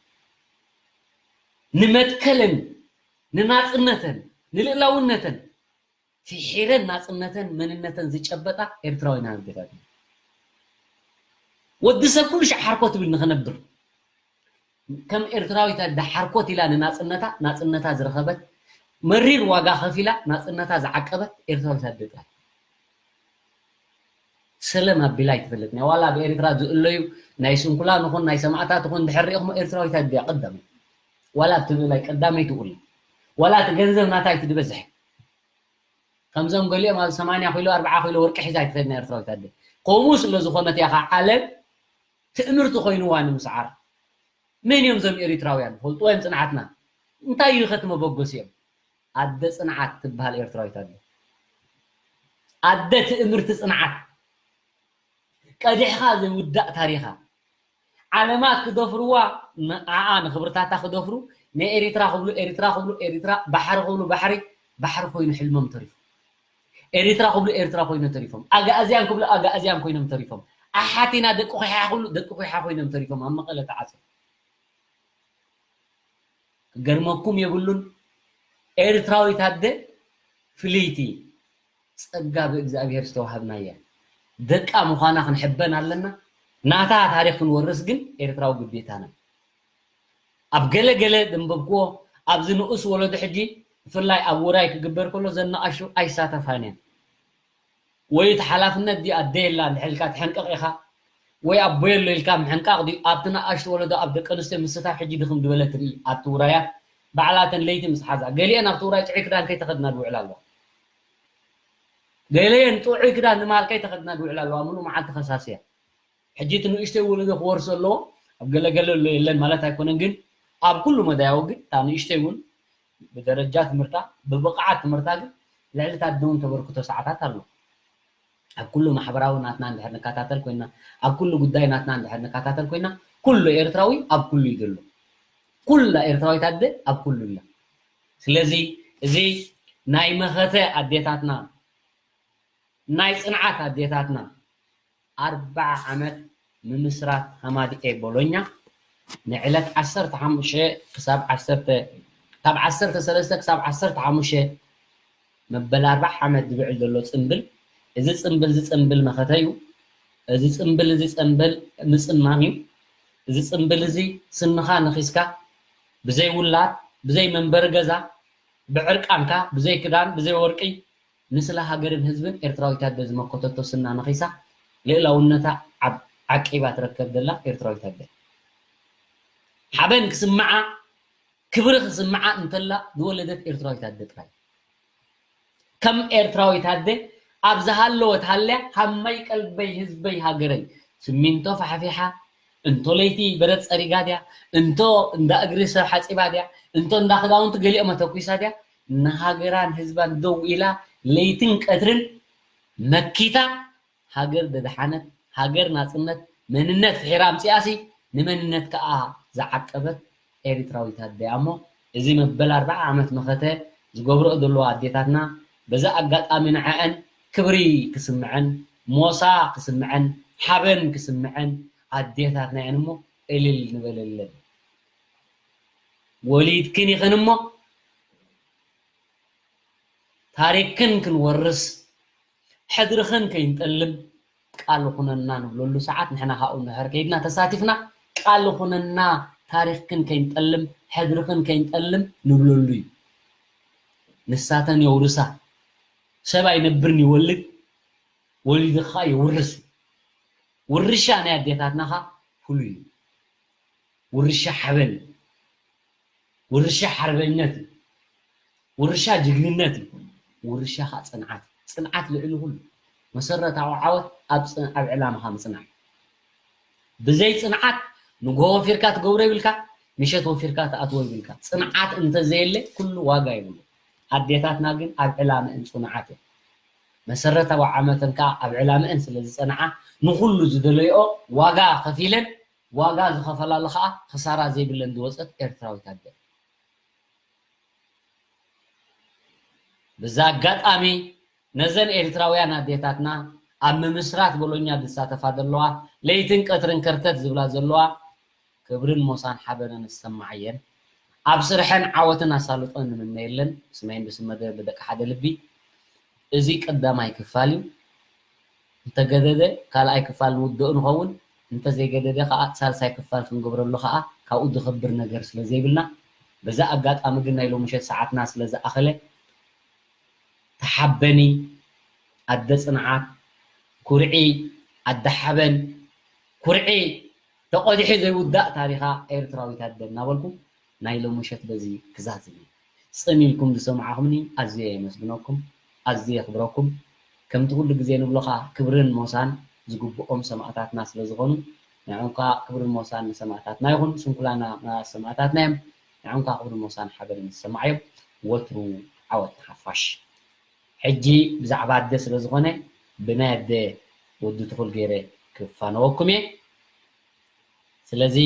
ንመትከለን፣ ንናጽነተን፣ ንልእላውነተን ፍሒረን ናጽነተን መንነተን ዝጨበጣ ኤርትራውያን ኣዴታት። ወዲ ሰብ ኩሉ ሻዕ ሓርኮት ይብል ንኽነብር። ከም ኤርትራዊት ኣደ ሓርኮት ኢላ ንናጽነታ፣ ናጽነታ ዝረኸበት፣ መሪር ዋጋ ከፊላ ናጽነታ ዝዓቀበት ኤርትራዊት ኣደ ጥራይ። ሰለም ኣቢላ ኣይትፈልጥን እያ። ዋላ ኣብ ኤርትራ ዝእለዩ ናይ ስንኩላን ይኹን ናይ ሰማእታት ይኹን እንድሕር ሪኢኹሞ ኤርትራዊት ኣደ እያ ቀዳመይቲ። ዋላ ኣብቲ ብላይ ቀዳመይቲ እላ። ዋላ እቲ ገንዘብ ናታ እዩ እቲ ዝበዝሕ። ከምዞም ገሊኦም ኣብ ሰማንያ ኪሎ፣ ኣርብዓ ኪሎ ወርቂ ሒዛ ኣይትኸድን እያ ኤርትራዊት ኣደ። ከምኡ ስለ ዝኾነት እያ ኸዓ ዓለም ትእምርቲ ኮይንዋ ንምስዓር። መን እዮም እዞም ኤሪትራውያን? ፈልጥዎ እዮም ጽንዓትና። እንታይ እዩ ኸ እቲ መበገሲኦም? ኣደ ጽንዓት ትበሃል ኤርትራዊት ኣደ። ኣደ ትእምርቲ ጽንዓት። ቀዲሕኻ ዘይውዳእ ታሪኻ። ዓለማት ክደፍርዋ ንዓኣ ንኽብርታታ ክደፍሩ ንኤሪትራ ክብሉ ኤሪትራ ክብሉ ኤሪትራ ባሕሪ ክብሉ ባሕሪ ባሕሪ ኮይኑ ሕልሞም ተሪፉ። ኤሪትራ ክብሉ ኤርትራ ኮይኖም ተሪፎም። ኣጋእዝያን ክብሉ ኣጋእዝያን ኮይኖም ተሪፎም። ኣሓት ኢና ደቂ ኹሓ ክብሉ ደቂ ኹሓ ኮይኖም ተሪፎም ኣብ መቐለ ተዓጽዮም። ክገርመኩም የብሉን። ኤርትራዊት ኣደ ፍልይቲ ጸጋ ብእግዚኣብሔር ዝተዋሃብና እያ። ደቃ ምዃና ክንሕበን ኣለና። ናታ ታሪኽ ክንወርስ ግን ኤርትራዊ ግዴታና። ኣብ ገለ ገለ ዘንበብክዎ ኣብዚ ንኡስ ወለዶ ሕጂ ብፍላይ ኣብ ውራይ ክግበር ከሎ ዘናኣሹ ኣይሳተፋን እየን። ወይ እቲ ሓላፍነት ድዩ ኣደ የላ እንድሕር ኢልካ ትሕንቀቕ ኢኻ ወይ ኣቦ የሎ ኢልካ ምሕንቃቕ ድዩ ኣብቲ ንኣሽቱ ወለዶ ኣብ ደቂ ኣንስትዮ ምስታፍ ሕጂ ድኽም ዝበለ ትርኢ ኣብቲ ውራያት ባዕላተን ለይቲ ምስ ሓዛ ገሊአን ኣብቲ ውራይ ጥዑይ ክዳን ከይተኸድና ዝውዕላ ኣለዋ። ገሊአን ጥዑይ ክዳን ንማል ከይተኸድና ዝውዕላ ኣለዋ። ምሉእ መዓልቲ ከሳስያ ሕጂ እቲ ንእሽተይ ወለዶ ክወርሶ ኣለዎ። ኣብ ገለገለ ኣሎ የለን ማለት ኣይኮነን፣ ግን ኣብ ኩሉ መዳያዊ ግን እታ ንእሽተይ እውን ብደረጃ ትምህርታ ብብቕዓት ትምህርታ ግን ልዕሊ እታ ኣደ እውን ተበርክቶ ሰዓታት ኣሎ። ኣብ ኩሉ ማሕበራዊ ናትና እንድሕር ንከታተል ኮይና፣ ኣብ ኩሉ ጉዳይ ናትና እንድሕር ንከታተል ኮይና፣ ኩሉ ኤርትራዊ ኣብ ኩሉ እዩ ዘሎ። ኩላ ኤርትራዊት ኣደ ኣብ ኩሉ ኣላ። ስለዚ እዚ ናይ መኸተ ኣዴታትና፣ ናይ ጽንዓት ኣዴታትና፣ ኣርብዓ ዓመት ምምስራት ሃማድኤ ቦሎኛ ንዕለት ዓሰርተ ሓሙሽተ ክሳብ ዓሰርተ፣ ካብ ዓሰርተ ሰለስተ ክሳብ ዓሰርተ ሓሙሽተ መበል ኣርብዓ ዓመት ዝብዕል ዘሎ ጽምብል፣ እዚ ጽምብል እዚ ጽምብል መኸተ እዩ። እዚ ጽምብል እዚ ጽምብል ምጽማም እዩ። እዚ ጽምብል እዚ ስንኻ ነኺስካ፣ ብዘይ ውላድ፣ ብዘይ መንበሪ ገዛ፣ ብዕርቃንካ፣ ብዘይ ክዳን፣ ብዘይ ወርቂ፣ ንስለ ሃገርን ህዝብን ኤርትራዊት ኣደ ዝመከተቶ ስና ነኺሳ፣ ልእላውነታ ዓብ-፣ ዓቂባ ትረከብ ዘላ ኤርትራዊት ኣደ። ሓበን ክስምዓ፣ ክብሪ ክስምዓ እንተላ ዝወለደት ኤርትራዊት ኣደ ጥራይ። ከም ኤርትራዊት ኣደ ኣብ ዝሃለወት ሃልያ ሃመይ ቀልበይ ህዝበይ ሃገረይ፣ ስሚንቶ ፋሕፊሓ፣ እንቶ ለይቲ በረድ ጸሪጋ ድያ፣ እንቶ እንዳ እግሪ ሰብ ሓጺባ ድያ፣ እንቶ እንዳ ክዳውንቲ ገሊኦም ኣተኲሳ ድያ፣ ንሃገራን ህዝባን ደው ኢላ ለይትን ቀትርን መኪታ ሃገር ደድሓነት፣ ሃገር ናጽነት፣ መንነት ፍሒራ ኣምጺኣሲ፣ ንመንነት ከኣ ዝዓቀበት ኤሪትራዊት ኣደ እያ እሞ፣ እዚ መበል ኣርብዓ ዓመት መኸተ ዝገብርኦ ዘለዋ ኣዴታትና፣ በዚ ኣጋጣሚ ንዐአን ክብሪ ክስምዐን፣ ሞሳ ክስምዐን፣ ሓበን ክስምዐን ኣዴታትና እየን እሞ፣ እልል ንበለለን። ወሊድክን ኢኽን እሞ፣ ታሪኽክን ክንወርስ፣ ሕድርኽን ከይንጠልም ቃል ኹነና ንብለሉ ሰዓት፣ ንሕና ካብኡ እንድሕር ከይድና ተሳቲፍና፣ ቃል ኹነና ታሪኽክን ከይንጠልም፣ ሕድርኽን ከይንጠልም ንብለሉ እዩ። ንሳተን የውርሳ። ሰብ ኣይነብርን ይወልድ፣ ወሊዱ ኸኣ የውርስ። ውርሻ ናይ ኣዴታትና ኸኣ ፍሉይ እዩ። ውርሻ ሓበን እዩ። ውርሻ ሓርበኝነት እዩ። ውርሻ ጅግንነት እዩ። ውርሻ ኸኣ ጽንዓት እዩ። ጽንዓት ልዕሊ ኩሉ። መሰረታዊ ዓወት ኣብ ጽን-፣ ኣብ ዕላማኻ ምጽናዕ እዩ። ብዘይ ጽንዓት ንግሆ ወፊርካ ትገብሮ ይብልካ፣ ምሸት ወፊርካ ትኣትዎ ይብልካ። ጽንዓት እንተዘየለ ኩሉ ዋጋ የብሉ። ኣዴታትና ግን ኣብ ዕላምአን ጽኑዓት እየን። መሰረታዊ ዓመተን ከኣ ኣብ ዕላምአን ስለ ዝጸንዓ ንኹሉ ዝደለይኦ ዋጋ ከፊለን፣ ዋጋ ዝኸፈላሉ ከኣ ክሳራ ዘይብለን ዝወጸት ኤርትራዊት ኣደ። ብዛ ኣጋጣሚ ነዘን ኤርትራውያን ኣዴታትና ኣብ ምምስራት ቦሎኛ ዝሳተፋ ዘለዋ፣ ለይትን ቀትርን ከርተት ዝብላ ዘለዋ፣ ክብርን ሞሳን ሓበንን ዝሰማዓየን፣ ኣብ ስርሐን ዓወትን ኣሳልጦን ንምነየለን፣ ብስመይን ብስም መደብ ደቂ ሓደ ልቢ። እዚ ቀዳማይ ክፋል እዩ። እንተገደደ ካልኣይ ክፋል ንውድኦ ንኸውን፣ እንተዘይገደደ ከኣ ሳልሳይ ክፋል ክንገብረሉ ከኣ ካብኡ ዝኸብር ነገር ስለ ዘይብልና፣ በዛ ኣጋጣሚ ግን ናይ ሎምሸት ሰዓትና ስለ ዝኣኸለ፣ ተሓበኒ ኣደ ጽንዓት፣ ኩርዒ ኣደ ሓበን፣ ኩርዒ ተቖዲሑ ዘይውዳእ ታሪኻ ኤርትራዊት ኣደ እናበልኩ ናይ ሎምሸት በዚ ክዛዝም እየ። ጽን ኢልኩም ዝሰማዕኹምኒ ኣዝየ የመስግነኩም፣ ኣዝየ የኽብረኩም። ከምቲ ኩሉ ግዜ ንብሎ ኸኣ ክብርን ሞሳን ዝግብኦም ሰማእታትና ስለ ዝኾኑ፣ ንዕንኳ ክብርን ሞሳን ንሰማእታትና ይኹን፣ ስንኩላና ሰማእታትና እዮም። ንዕንኳ ክብርን ሞሳን ሓበንን ዝሰማዓዮም። ወትሩ ዓወት ንሓፋሽ። ሕጂ ብዛዕባ ኣደ ስለ ዝኾነ ብናይ ኣደ ወዲ ትኹል ገይረ ክፋነወኩም እየ። ስለዚ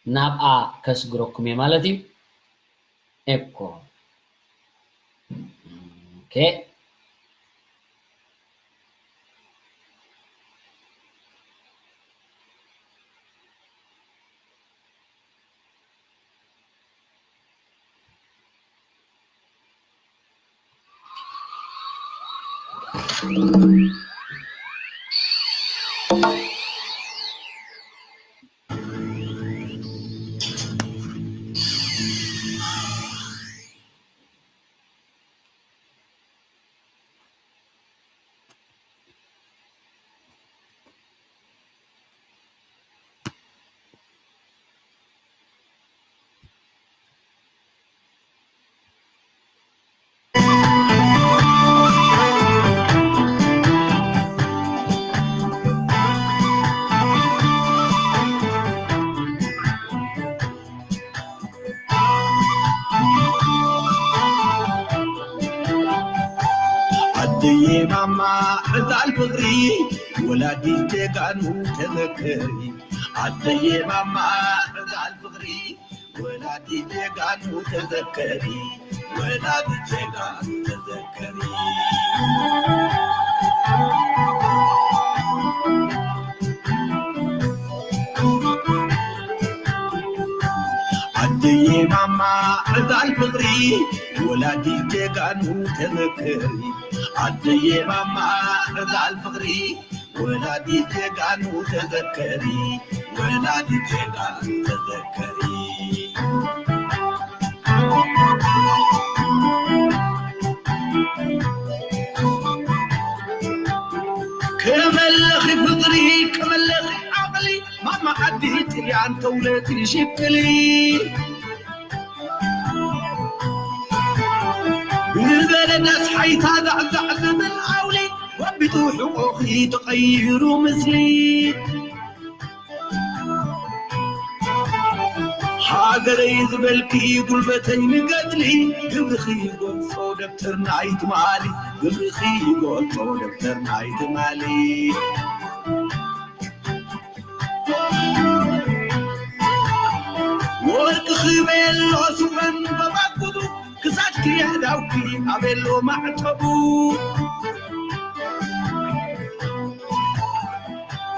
ናብኣ ከስግረኩም እየ ማለት እዩ። ኤኮ። ኦኬ። ማማ ዕዛል ፍቕሪ ወላዲት ጀጋኑ ተዘከሪ። ኣደየ ማማ ዕዛል ፍቕሪ ወላዲት ጀጋኑ ተዘከሪ። ወላዲት ጀጋኑ ተዘከሪ። ኣደየ ማማ ዕዛል ፍቕሪ ወላዲት ጀጋኑ ተዘከሪ። ኣደየ ማማ ዕዛል ፍቕሪ ወላዲት ጀጋኑ ተዘከሪ። ወላዲት ጀጋኑ ተዘከሪ። ከመለኺ ፍቕሪ ከመለኺ ዓቕሊ ማማ ዓዲ ጥልያን ተውለዲ ሽቅሊ። ብበረዳስ ሓይታ ዛዕዛዕ ዝብል ኣውሊ ወቢጡ ሕቆኺ ተቐይሩ ምስሊ። ሃገረይ ዝበልኪ ጉልበተይ ንገድሊ ግብርኺ ይገልጾ ደብተር ናይ ትማሊ። ግብርኺ ይገልጾ ደብተር ናይ ትማሊ። ወርቅኺ ቤሎ ስወን በባጉዱ ክሳድኪ ኣዳውኪ ኣቤሎ ማዕተቡ።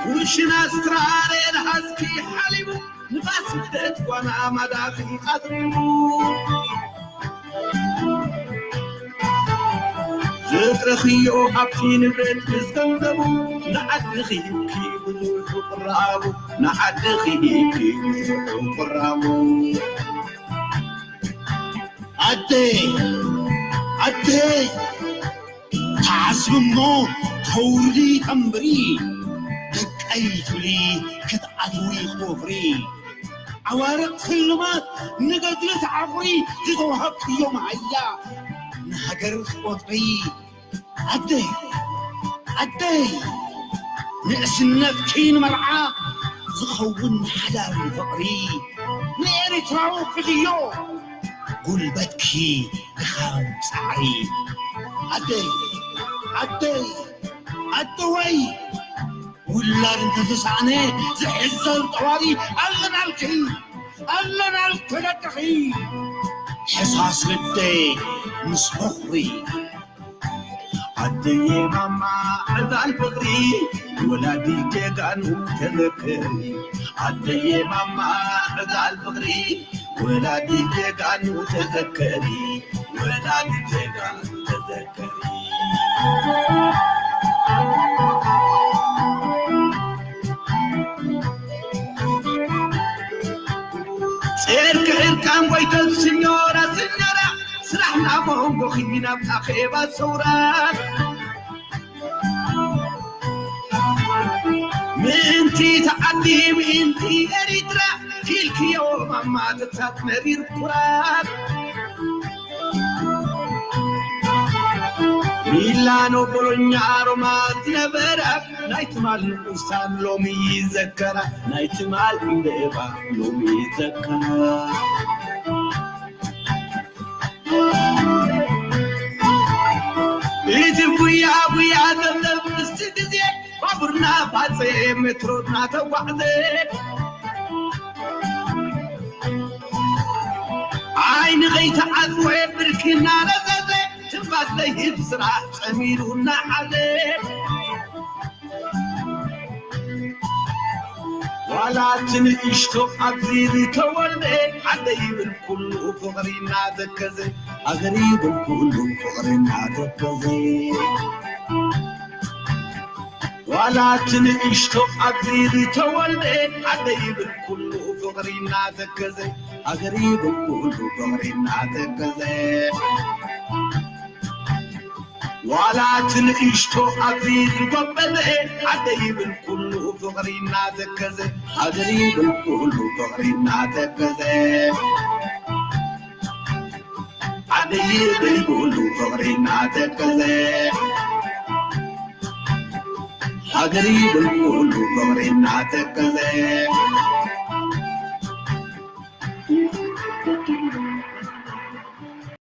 ኩሽና ስትራሬ ንሃዝኪ ሓሊቡ ንፋስ ስደት ጓና ማዳኺ ኣዝሪቡ። ዘጥረኽዮ ሃብቲ ንብረት ምስ ገንዘቡ ንዓድኺ ሂብኪ ብዙሑ ቅራቡ። ንዓድኺ ሂብኪ ብዙሑ ቅራቡ። ኣደይ ኣደይ ተዓስቢ እሞ ተውርዲ ተንብሪ። ደቀይ ትብሊ ክትኣትዊ ክትወፍሪ። ዓዋርቕ ስልማት ንገድሊ ተዓቑሪ ዝተዋሃብክዮ መሃያ ንሃገር ክትቆጽሪ። ኣደይ ኣደይ ንእስነትኪ ንመርዓ ዝኸውን ሓዳር ፍቕሪ ንኤርትራዊ ክድዮ ጉልበትኪ ድኻም ጻዕሪ። ኣደይ ኣደይ ኣደወይ ውላድ እንተተሳእነ ዝሕዘል ጠዋሪ ኣለናልኪ ኣለናልኪ ደቅኺ ሕሳስ ልደይ ምስ በኹሪ። ኣደየ ማማ ዕዛል ፍቕሪ ወላዲት ጀጋኑ ተዘከሪ። ኣደየ ማማ ዕዛል ፍቕሪ ወላዲት ጀጋኑ ተዘከሪ። ወላዲት ጀጋኑ ተዘከሪ። ጼርኪ ዕርቃን ጎይተት ስኞራ ስኞራ ስራሕ ናብ መንጎኺ ናብ ኣኼባ ሰውራ። ምእንቲ ተዓዲ ምእንቲ ኤሪትራ ኪልክዮ ማማ ተታት መሪር ኩራት። ሚላኖ ቦሎኛ ሮማ ዝነበራ ናይ ትማል ንኡሳን ሎሚ ይዘከራ። ናይ ትማል ዕምበባ ሎሚ ይዘከራ። እቲ ጉያ ጉያ ዘብለብ ምስቲ ግዜ ባቡርና ባፀ ሜትሮና ተጓዕዘ። ዓይኒ ከይተዓፅወ ብርኪ እናረዘዘ ትንፋስ ዘይህብ ስራሕ ፀሚሩ እናሓዘ። ዋላ እቲ ንእሽቶ ኣብዚ ዝተወልደ ዓደ ይብል ኩሉ ፍቕሪ እናተከዘ። ሃገር ይብል ኩሉ ፍቕሪ እናተከዘ። ዋላ እቲ ንእሽቶ ኣብዚ ዝተወልደ ዓደ ይብል ኩሉ ፍቕሪ እናተከዘ። ሃገር ይብል ኩሉ ፍቕሪ እናተከዘ። ዋላ እቲ ንእሽቶ ኣብዚ ዝጎበዘ ዓደ ይብል ኩሉ ፍቕሪ እናተከዘ። ሃገር ይብል ኩሉ ፍቕሪ እናተከዘ። ዓደ ይብል ኩሉ ፍቕሪ እናተከዘ። ሃገር ይብል ኩሉ ፍቕሪ እናተከዘ።